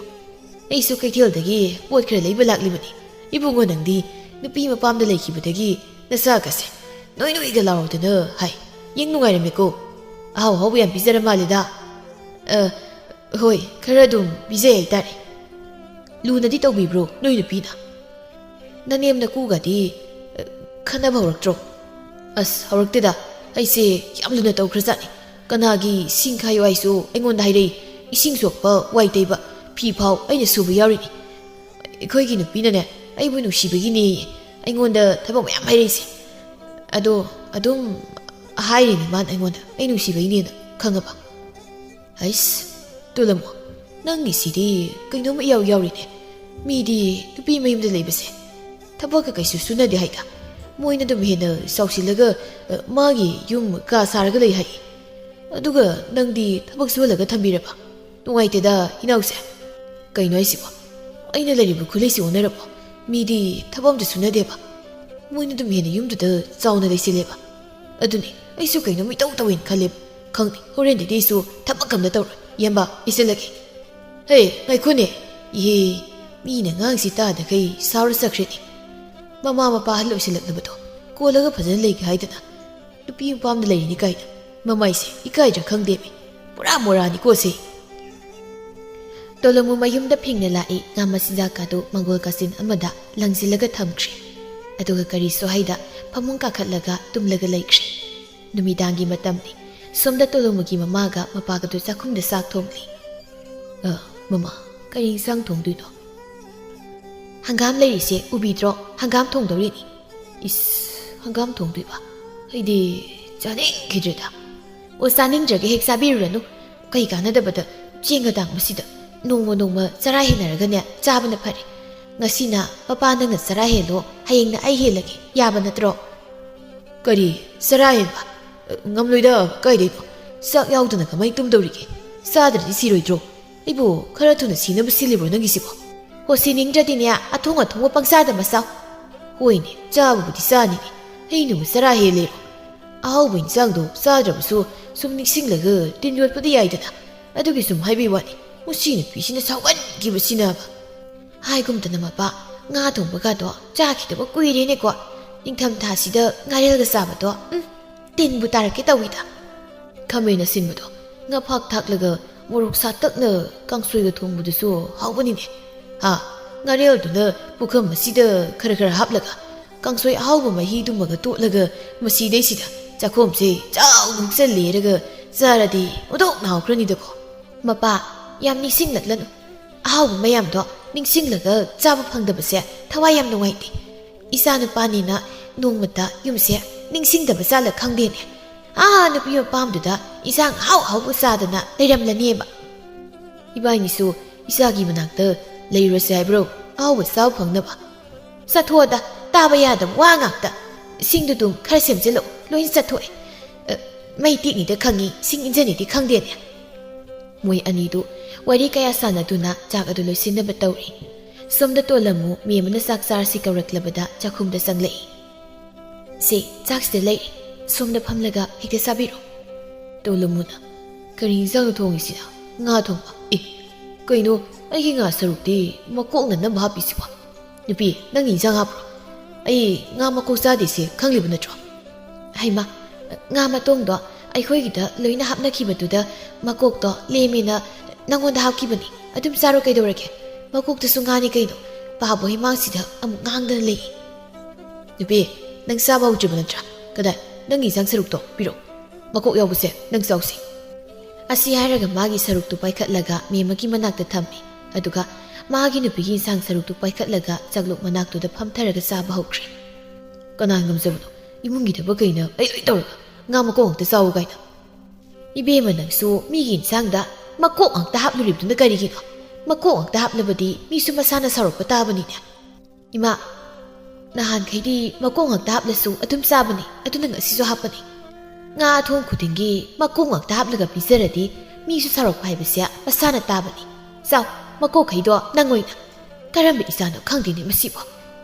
ꯑꯩꯁꯨ ꯀꯩꯊꯦꯜꯗꯒꯤ ꯄꯣꯠ ꯈꯔ ꯂꯩꯕ ꯂꯥꯛꯂꯤꯕꯅꯤ꯫ ꯏꯕꯨꯡꯉꯣ, ꯅꯪꯗꯤ ꯅꯨꯄꯤ ꯃꯄꯥꯝꯗ ꯂꯩꯈꯤꯕꯗꯒꯤ ꯅꯆꯥꯒꯁꯦ ꯅꯣꯏ ꯅꯣꯏꯒ ꯂꯥꯎꯔꯗꯅ ꯍꯥꯏ꯫ ꯌꯦꯡ ꯅꯨꯡꯉꯥꯏꯔꯝꯃꯦꯀꯣ꯫ ꯑꯍꯥꯎ ꯑꯍꯥꯎꯕ ꯌꯥꯝ ꯄꯤꯖꯔ ꯃꯥꯜꯂꯦꯗ꯫ ꯑ, ꯍꯣꯏ, ꯈꯔ ꯑꯗꯨꯝ ꯄꯤꯖꯩ ꯍꯥꯏꯇꯥꯔꯦ꯫ ꯂꯨꯅꯗꯤ ꯇꯧꯕꯤꯕ꯭ꯔꯣ ꯅꯣꯏ ꯅꯨꯄꯤꯅ? ꯅꯅꯦꯝ ꯅꯀꯨꯒꯗꯤ, ꯑ, ꯈꯟꯅꯕ ꯍꯧꯔꯛꯇ꯭ꯔꯣ? ꯑꯁ, ꯍꯧꯔꯛꯇꯦꯗ꯫ ꯑꯩꯁꯦ ꯌꯥꯝ ꯂꯨꯅ ꯇꯧꯈ꯭ꯔꯖꯥꯠꯅꯤ꯫ ꯀꯅꯥꯒꯤ ꯁꯤꯡ ꯈꯥꯏꯌꯨ ꯍꯥꯏꯁꯨ ꯑꯩꯉꯣꯟꯗ ꯍꯥꯏꯔꯛꯏ꯫ ꯏꯁꯤꯡ ꯁꯣꯛꯄ, ꯋꯥꯏ ꯇꯩꯕ, ꯐꯤ ꯐꯥꯎ ꯑꯩꯅ ꯁꯨꯕ ꯌꯥꯎꯔꯤꯅꯤ꯫ ꯑꯩꯈꯣꯏꯒꯤ ꯅꯨꯄꯤꯅꯅꯦ, ꯑꯩꯕꯨ ꯅꯨꯡꯁꯤꯕꯒꯤꯅꯦꯌꯦ ꯑꯩꯉꯣꯟꯗ ꯊꯕꯛ ꯃꯌꯥꯝ ꯍꯥꯏꯔꯛꯏꯁꯦ꯫ ꯑꯗꯣ ꯑꯗꯨꯝ ꯍꯥꯏꯔꯤꯅꯦ ꯃꯥꯅ ꯑꯩꯉꯣꯟꯗ, ꯑꯩ ꯅꯨꯡꯁꯤꯕꯩꯅꯦꯅ, ꯈꯪꯉꯕ? ꯍꯩꯁ, ꯇꯣꯂꯝꯃꯣ, ꯅꯪꯒꯤꯁꯤꯗꯤ ꯀꯩꯅꯣꯝꯃ ꯏꯌꯥꯎ ꯌꯥꯎꯔꯤꯅꯦ꯫ ꯃꯤꯗꯤ ꯅꯨꯄꯤ ꯃꯌꯨꯝꯗ ꯂꯩꯕꯁꯦ ꯊꯕꯛꯀ ꯀꯩꯁꯨ ꯁꯨꯅꯗꯦ ꯍꯥꯏꯗ꯫ ꯃꯣꯏꯅ ꯑꯗꯨꯝ ꯍꯦꯟꯅ ꯆꯥꯎꯁꯤꯜꯂꯒ, ꯑ, ꯃꯥꯒꯤ ꯌꯨꯝ ꯀꯥ ꯁꯥꯔꯒ ꯂꯩ ꯍꯥꯏ꯫ ꯑꯗꯨꯒ ꯅꯪꯗꯤ ꯊꯕꯛ ꯁꯨꯍꯜꯂꯒ ꯊꯝꯕꯤꯔꯕ? ꯅꯨꯡꯉꯥꯏꯇꯦꯗ, ꯏꯅꯥꯎꯁꯦ꯫ ꯀꯩꯅꯣ ꯍꯥꯏꯁꯤꯕꯣ? ꯑꯩꯅ ꯂꯩꯔꯤꯕ ꯈꯨꯂꯩꯁꯤ ꯑꯣꯟꯅꯔꯕꯣ? ꯃꯤꯗꯤ ꯊꯕꯛ ꯑꯝꯇ ꯁꯨꯅꯗꯦꯕ꯫ ꯃꯣꯏꯅ ꯑꯗꯨꯝ ꯍꯦꯟꯅ ꯌꯨꯝꯗꯨꯗ ꯆꯥꯎꯅ ꯂꯩꯁꯤꯜꯂꯦꯕ꯫ ꯑꯗꯨꯅꯤ, ꯑꯩꯁꯨ ꯀꯩꯅꯣꯝ ꯏꯇꯧ ꯇꯧꯋꯦꯅ ꯈꯜꯂꯦꯕ꯫ ꯈꯪꯗꯦ, ꯍꯣꯔꯦꯟꯗꯩꯗꯤ ꯑꯩꯁꯨ ꯊꯕꯛ ꯑꯝꯇ ꯇꯧꯔꯣꯏ꯫ ꯏꯌꯥꯝꯕ, ꯏꯁꯤꯜꯂꯒꯦ꯫ ꯍꯦ, ꯉꯥꯏꯈꯣꯅꯦ꯫ ꯏꯍꯦ, ꯃꯤꯅ ꯉꯥꯡꯁꯤ ꯇꯥꯗꯈꯩ ꯁꯥꯎꯔ ꯆꯠꯈ꯭ꯔꯦꯅꯦ꯫ ꯃꯃꯥ ꯃꯄꯥ ꯑꯍꯜ ꯑꯣꯏꯁꯤꯜꯂꯛꯂꯕꯗꯣ ꯀꯣꯜꯂꯒ ꯐꯖꯅ ꯂꯩꯒꯦ ꯍꯥꯏꯗꯅ ꯅꯨꯄꯤ ꯃꯄꯥꯝꯗ ꯂꯩꯔꯤꯅꯤ ꯀꯥꯏꯅ꯫ ꯃꯃꯥꯏꯁꯦ ꯏꯀꯥꯏꯗ꯭ꯔꯥ ꯈꯪꯗꯦꯃꯤ꯫ ꯄꯨꯔꯥ ꯃꯣꯔꯥꯅꯤꯀꯣ ꯁꯦ꯫ ꯇꯣꯂꯣꯃꯨ ꯃꯌꯨꯝꯗ ꯐꯤꯡꯅ ꯂꯥꯛꯏ꯫ ꯉꯥ ꯃꯆꯤꯟꯖꯥꯛꯀꯗꯨ ꯃꯪꯒꯣꯜ ꯀꯥꯆꯤꯟ ꯑꯃꯗ ꯂꯪꯁꯤꯜꯂꯒ ꯊꯝꯈ꯭ꯔꯦ꯫ ꯑꯗꯨꯒ ꯀꯔꯤꯁꯨ ꯍꯥꯏꯗ ꯐꯃꯨꯡ ꯀꯥꯈꯠꯂꯒ ꯇꯨꯝꯂꯒ ꯂꯩꯈ꯭ꯔꯦ꯫ ꯅꯨꯃꯤꯗꯥꯡꯒꯤ ꯃꯇꯝꯅꯤ꯫ ꯁꯣꯝꯗ ꯇꯣꯂꯣꯃꯨꯒꯤ ꯃꯃꯥꯒ ꯃꯄꯥꯒꯗꯨ ꯆꯥꯛꯈꯨꯝꯗ ꯆꯥꯛ ꯊꯣꯡꯂꯤ꯫ "ꯑ, ꯃꯃꯥ, ꯀꯔꯤ ꯏꯟꯁꯥꯡ ꯊꯣꯡꯗꯣꯏꯅꯣ?" "ꯍꯪꯒꯥꯝ ꯂꯩꯔꯤꯁꯦ ꯎꯕꯤꯗ꯭ꯔꯣ? ꯍꯪꯒꯥꯝ ꯊꯣꯡꯗꯧꯔꯤꯅꯤ꯫" "ꯏꯁ, ꯍꯪꯒꯥꯝ ꯊꯣꯡꯗꯣꯏꯕ? ꯑꯩꯗꯤ ꯆꯥꯅꯤꯡꯈꯤꯗ꯭ꯔꯦꯗ꯫" "ꯑꯣ, ꯆꯥꯅꯤꯡꯗ꯭ꯔꯒ ꯍꯦꯛ ꯆꯥꯕꯤꯔꯨꯔꯅꯨ꯫ ꯀꯩ ꯀꯥꯟꯅꯗꯕꯗ ꯆꯦꯡ ꯑꯇꯥꯡꯕꯁꯤꯗ ꯅꯣꯡꯃ ꯅꯣꯡꯃ ꯆꯔꯥ ꯍꯦꯟꯅꯔꯒꯅꯦ ꯆꯥꯕꯅ ꯐꯔꯦ꯫ ꯉꯁꯤꯅ ꯄꯄꯥ ꯅꯪꯅ ꯆꯔꯥ ꯍꯦꯜꯂꯣ, ꯍꯌꯦꯡꯅ ꯑꯩ ꯍꯦꯜꯂꯒꯦ, ꯌꯥꯕ ꯅꯠꯇ꯭ꯔꯣ?" "ꯀꯔꯤ? ꯆꯔꯥ ꯍꯦꯟꯕ? ꯉꯝꯂꯣꯏꯗ, ꯀꯥꯏꯗꯩꯅꯣ? ꯆꯥꯛ ꯌꯥꯎꯗꯅ ꯀꯃꯥꯏ ꯇꯨꯝꯗꯧꯔꯤꯒꯦ? ꯆꯥꯗ꯭ꯔꯗꯤ ꯁꯤꯔꯣꯏꯗ꯭ꯔꯣ? ꯑꯩꯕꯨ ꯈꯔ ꯊꯨꯅ ꯁꯤꯅꯕ ꯁꯤꯜꯂꯤꯕ꯭ꯔꯣ ꯅꯪꯒꯤꯁꯤꯕꯣ?" "ꯍꯣ, ꯁꯤꯅꯤꯡꯗ꯭ꯔꯗꯤꯅꯦ, ꯑꯊꯣꯡ ꯑꯊꯣꯡꯕ ꯄꯪꯆꯥꯗ ꯃꯆꯥꯎ꯫" "ꯍꯣꯏꯅꯦ, ꯆꯥꯕꯕꯨꯗꯤ ꯆꯥꯅꯤꯅꯦ, ꯑꯩꯅꯕꯨ ꯆꯔꯥ ꯍꯦꯜꯂꯦꯔꯣ? ꯑꯍꯥꯎꯕ ꯏꯟꯁꯥꯡꯗꯣ ꯆꯥꯗ꯭ꯔꯕꯁꯨ ꯁꯨꯝ ꯅꯤꯡꯁꯤꯡꯂꯒ ꯇꯤꯟ ꯌꯣꯠꯄꯗꯤ ꯌꯥꯏꯗꯅ꯫ ꯑꯗꯨꯒꯤ ꯁꯨꯝ ꯍꯥꯏꯕꯩ ꯋꯥꯅꯤ, ꯃꯁꯤ ꯅꯨꯄꯤꯁꯤꯅ ꯁꯥꯎꯒꯟꯈꯤꯕꯁꯤꯅꯕ꯫" "ꯍꯥꯏꯒꯨꯝꯗꯅ ꯃꯄꯥ, ꯉꯥ ꯊꯣꯡꯕꯒꯗꯣ ꯆꯥꯈꯤꯗꯕ ꯀꯨꯏꯔꯦꯅꯦꯀꯣ꯫ ꯅꯤꯡꯊꯝꯊꯥꯁꯤꯗ ꯉꯥꯔꯦꯜꯒ ꯆꯥꯕꯗꯣ, ꯎꯝ, ꯇꯤꯟꯕꯨ ꯇꯥꯔꯛꯀꯦ ꯇꯧꯏꯗ꯫" "ꯈꯥꯃꯦꯟ ꯑꯁꯤꯟꯕꯗꯣ ꯉꯥ ꯐꯥꯛ ꯊꯥꯛꯂꯒ ꯃꯣꯔꯣꯛ ꯁꯥꯇꯛꯅ ꯀꯥꯡꯁꯣꯏꯒ ꯊꯣꯡꯕꯗꯨꯁꯨ ꯍꯥꯎꯕꯅꯤꯅꯦ꯫ ꯍꯥ, ꯉꯥꯔꯦꯜꯗꯨꯅ ꯄꯨꯈꯝ ꯑꯁꯤꯗ ꯈꯔ ꯈꯔ ꯍꯥꯞꯂꯒ ꯀꯥꯡꯁꯣꯏ ꯑꯍꯥꯎꯕ ꯃꯍꯤꯗꯨꯃꯒ ꯇꯣꯠꯂꯒ ꯃꯁꯤꯗꯩꯁꯤꯗ ꯆꯥꯛꯈꯣꯝꯁꯦ ꯆꯥꯎꯅ ꯍꯨꯛꯆꯜꯂꯦꯔꯒ ꯆꯥꯔꯗꯤ ꯃꯗꯣꯛ ꯅꯥꯎꯈ꯭ꯔꯅꯤꯗꯀꯣ꯫ ꯃꯄꯥ, ꯌꯥꯝ ꯅꯤꯡꯁꯤꯡꯂꯛꯂꯅꯨ꯫ ꯑꯍꯥꯎꯕ ꯃꯌꯥꯝꯗꯣ ꯅꯤꯡꯁꯤꯡꯂꯒ ꯆꯥꯕ ꯐꯪꯗꯕꯁꯦ ꯊꯋꯥꯏ ꯌꯥꯝ ꯅꯨꯡꯉꯥꯏꯇꯦ꯫ ꯏꯆꯥ ꯅꯨꯄꯥꯅꯤꯅ ꯅꯣꯡꯃꯇ ꯌꯨꯝꯁꯦ ꯅꯤꯡꯁꯤꯡꯗꯕ ꯆꯥꯂ ꯈꯪꯗꯦꯅꯦ꯫ ꯑꯥ ꯅꯨꯄꯤ ꯃꯄꯥꯝꯗꯨꯗ ꯏꯟꯁꯥꯡ ꯑꯍꯥꯎ ꯑꯍꯥꯎꯕ ꯆꯥꯗꯅ ꯂꯩꯔꯝꯂꯅꯦꯕ꯫ ꯏꯕꯥꯏꯅꯤꯁꯨ ꯏꯆꯥꯒꯤ ꯃꯅꯥꯛꯇ ꯂꯩꯔꯨꯔꯁꯦ ꯍꯥꯏꯕ꯭ꯔꯣ? ꯑꯍꯥꯎꯕ ꯆꯥꯕ ꯐꯪꯅꯕ? ꯆꯠꯊꯣꯛꯑꯗ, ꯇꯥꯕ ꯌꯥꯗꯕ ꯋꯥ ꯉꯥꯛꯇ꯫ ꯁꯤꯡꯗꯨ ꯑꯗꯨꯝ ꯈꯔ ꯁꯦꯝꯖꯤꯜꯂꯛꯎ, ꯂꯣꯏꯅ ꯆꯠꯊꯣꯛꯑꯦ꯫ ꯑ, ꯃꯩ ꯇꯦꯛꯅꯤꯗ ꯈꯪꯉꯤ, ꯁꯤꯡ ꯏꯟꯖꯅꯤꯗꯤ ꯈꯪꯗꯦꯅꯦ꯫ ꯃꯣꯏ ꯑꯅꯤꯗꯨ ꯋꯥꯔꯤ ꯀꯌꯥ ꯁꯥꯟꯅꯗꯨꯅ ꯆꯥꯛ ꯑꯗꯨ ꯂꯣꯏꯁꯤꯟꯅꯕ ꯇꯧꯔꯤ꯫ ꯁꯣꯝꯗ ꯇꯣꯂꯝꯃꯨ ꯃꯦꯝ ꯑꯃꯅ ꯆꯥꯛ ꯆꯥꯔꯁꯤ ꯀꯧꯔꯛꯂꯕꯗ ꯆꯥꯛꯈꯨꯝꯗ ꯆꯪꯂꯛꯏ꯫ "ꯁꯦ, ꯆꯥꯛꯁꯤꯗ ꯂꯩꯔꯦ, ꯁꯣꯝꯗ ꯐꯝꯂꯒ ꯍꯦꯛꯇ ꯆꯥꯕꯤꯔꯣ꯫" ꯇꯣꯂꯝꯃꯨꯅ, "ꯀꯔꯤ ꯏꯟꯁꯥꯡꯅꯣ ꯊꯣꯡꯉꯤꯁꯤꯅ? ꯉꯥ ꯊꯣꯡꯕ? ꯑꯦ, ꯀꯩꯅꯣ, ꯑꯩꯒꯤ ꯉꯥ ꯁꯔꯨꯛꯇꯤ ꯃꯀꯣꯛꯅ ꯅꯝꯕ ꯍꯥꯞꯄꯤꯁꯤꯕꯣ? ꯅꯨꯄꯤ, ꯅꯪꯒꯤ ꯏꯟꯁꯥꯡ ꯍꯥꯞꯄ꯭ꯔꯣ? ꯑꯩ ꯉꯥ ꯃꯀꯣꯛ ꯆꯥꯗꯦꯁꯦ ꯈꯪꯂꯤꯕ ꯅꯠꯇ꯭ꯔꯣ?" "ꯍꯩꯃꯥ, ꯉꯥ ꯃꯇꯣꯡꯗꯣ ꯑꯩꯈꯣꯏꯒꯤꯗ ꯂꯣꯏꯅ ꯍꯥꯞꯅꯈꯤꯕꯗꯨꯗ ꯃꯀꯣꯛꯇꯣ ꯂꯦꯝꯃꯦꯅ ꯅꯪꯉꯣꯟꯗ ꯍꯥꯞꯈꯤꯕꯅꯤ꯫ ꯑꯗꯨꯝ ꯆꯥꯔꯣ, ꯀꯩꯗꯧꯔꯒꯦ? ꯃꯀꯣꯛꯇꯨꯁꯨ ꯉꯥꯅꯤ ꯀꯩꯅꯣ꯫" ꯄꯥꯕꯣ ꯍꯩꯃꯥꯡꯁꯤꯗ ꯑꯃꯨꯛ ꯉꯥꯡꯗꯅ ꯂꯩ꯫ "ꯅꯨꯄꯤ, ꯅꯪ ꯆꯥꯕ ꯍꯧꯗ꯭ꯔꯤꯕ ꯅꯠꯇ꯭ꯔꯥ? ꯀꯗꯥꯏ? ꯅꯪꯒꯤ ꯏꯟꯁꯥꯡ ꯁꯔꯨꯛꯇꯣ ꯄꯤꯔꯛꯑꯣ꯫ ꯃꯀꯣꯛ ꯌꯥꯎꯕꯁꯦ ꯅꯪ ꯆꯥꯎꯁꯤ꯫" ꯑꯁꯤ ꯍꯥꯏꯔꯒ ꯃꯥꯒꯤ ꯁꯔꯨꯛꯇꯨ ꯄꯥꯏꯈꯠꯂꯒ ꯃꯦꯝ ꯑꯃꯒꯤ ꯃꯅꯥꯛꯇ ꯊꯝꯃꯤ꯫ ꯑꯗꯨꯒ ꯃꯥꯒꯤ ꯅꯨꯄꯤꯒꯤ ꯏꯟꯁꯥꯡ ꯁꯔꯨꯛꯇꯨ ꯄꯥꯏꯈꯠꯂꯒ ꯆꯥꯛꯂꯨꯛ ꯃꯅꯥꯛꯇꯨꯗ ꯐꯝꯊꯔꯒ ꯆꯥꯕ ꯍꯧꯈ꯭ꯔꯦ꯫ "ꯀꯅꯥꯅ ꯉꯝꯖꯕꯅꯣ? ꯏꯃꯨꯡꯒꯤ ꯊꯕꯛ ꯀꯩꯅ ꯑꯩ ꯂꯣꯏ ꯇꯧꯔꯒ ꯉꯥ ꯃꯀꯣꯛ ꯉꯥꯛꯇ ꯆꯥꯎ ꯀꯥꯏꯅ?" "ꯏꯕꯦꯝꯃ, ꯅꯪꯁꯨ ꯃꯤꯒꯤ ꯏꯟꯁꯥꯡꯗ ꯃꯀꯣꯛ ꯉꯥꯛꯇ ꯍꯥꯞꯂꯨꯔꯤꯕꯗꯨꯅ ꯀꯔꯤꯒꯤꯅꯣ? ꯃꯀꯣꯛ ꯉꯥꯛꯇ ꯍꯥꯞꯂꯕꯗꯤ ꯃꯤꯁꯨ ꯃꯁꯥꯅ ꯁꯥꯎꯔꯛꯄ ꯇꯥꯕꯅꯤꯅꯦ꯫" "ꯏꯃꯥ, ꯅꯍꯥꯟꯈꯩꯗꯤ ꯃꯀꯣꯛ ꯉꯥꯛꯇ ꯍꯥꯞꯂꯁꯨ ꯑꯗꯨꯝ ꯆꯥꯕꯅꯤ, ꯑꯗꯨꯅ ꯉꯁꯤꯁꯨ ꯍꯥꯞꯄꯅꯤ꯫ ꯉꯥ ꯑꯊꯣꯡ ꯈꯨꯗꯤꯡꯒꯤ ꯃꯀꯣꯛ ꯉꯥꯛꯇ ꯍꯥꯞꯂꯒ ꯄꯤꯖꯔꯗꯤ ꯃꯤꯁꯨ ꯁꯥꯎꯔꯛꯄ ꯍꯥꯏꯕꯁꯦ ꯃꯁꯥꯅ ꯇꯥꯕꯅꯤ꯫ ꯆꯥꯎ, ꯃꯀꯣꯛꯈꯩꯗꯣ ꯅꯪ ꯑꯣꯏꯅ꯫ ꯀꯔꯝꯕ ꯏꯆꯥꯅꯣ ꯈꯪꯗꯦꯅꯦ ꯃꯁꯤꯕꯣ꯫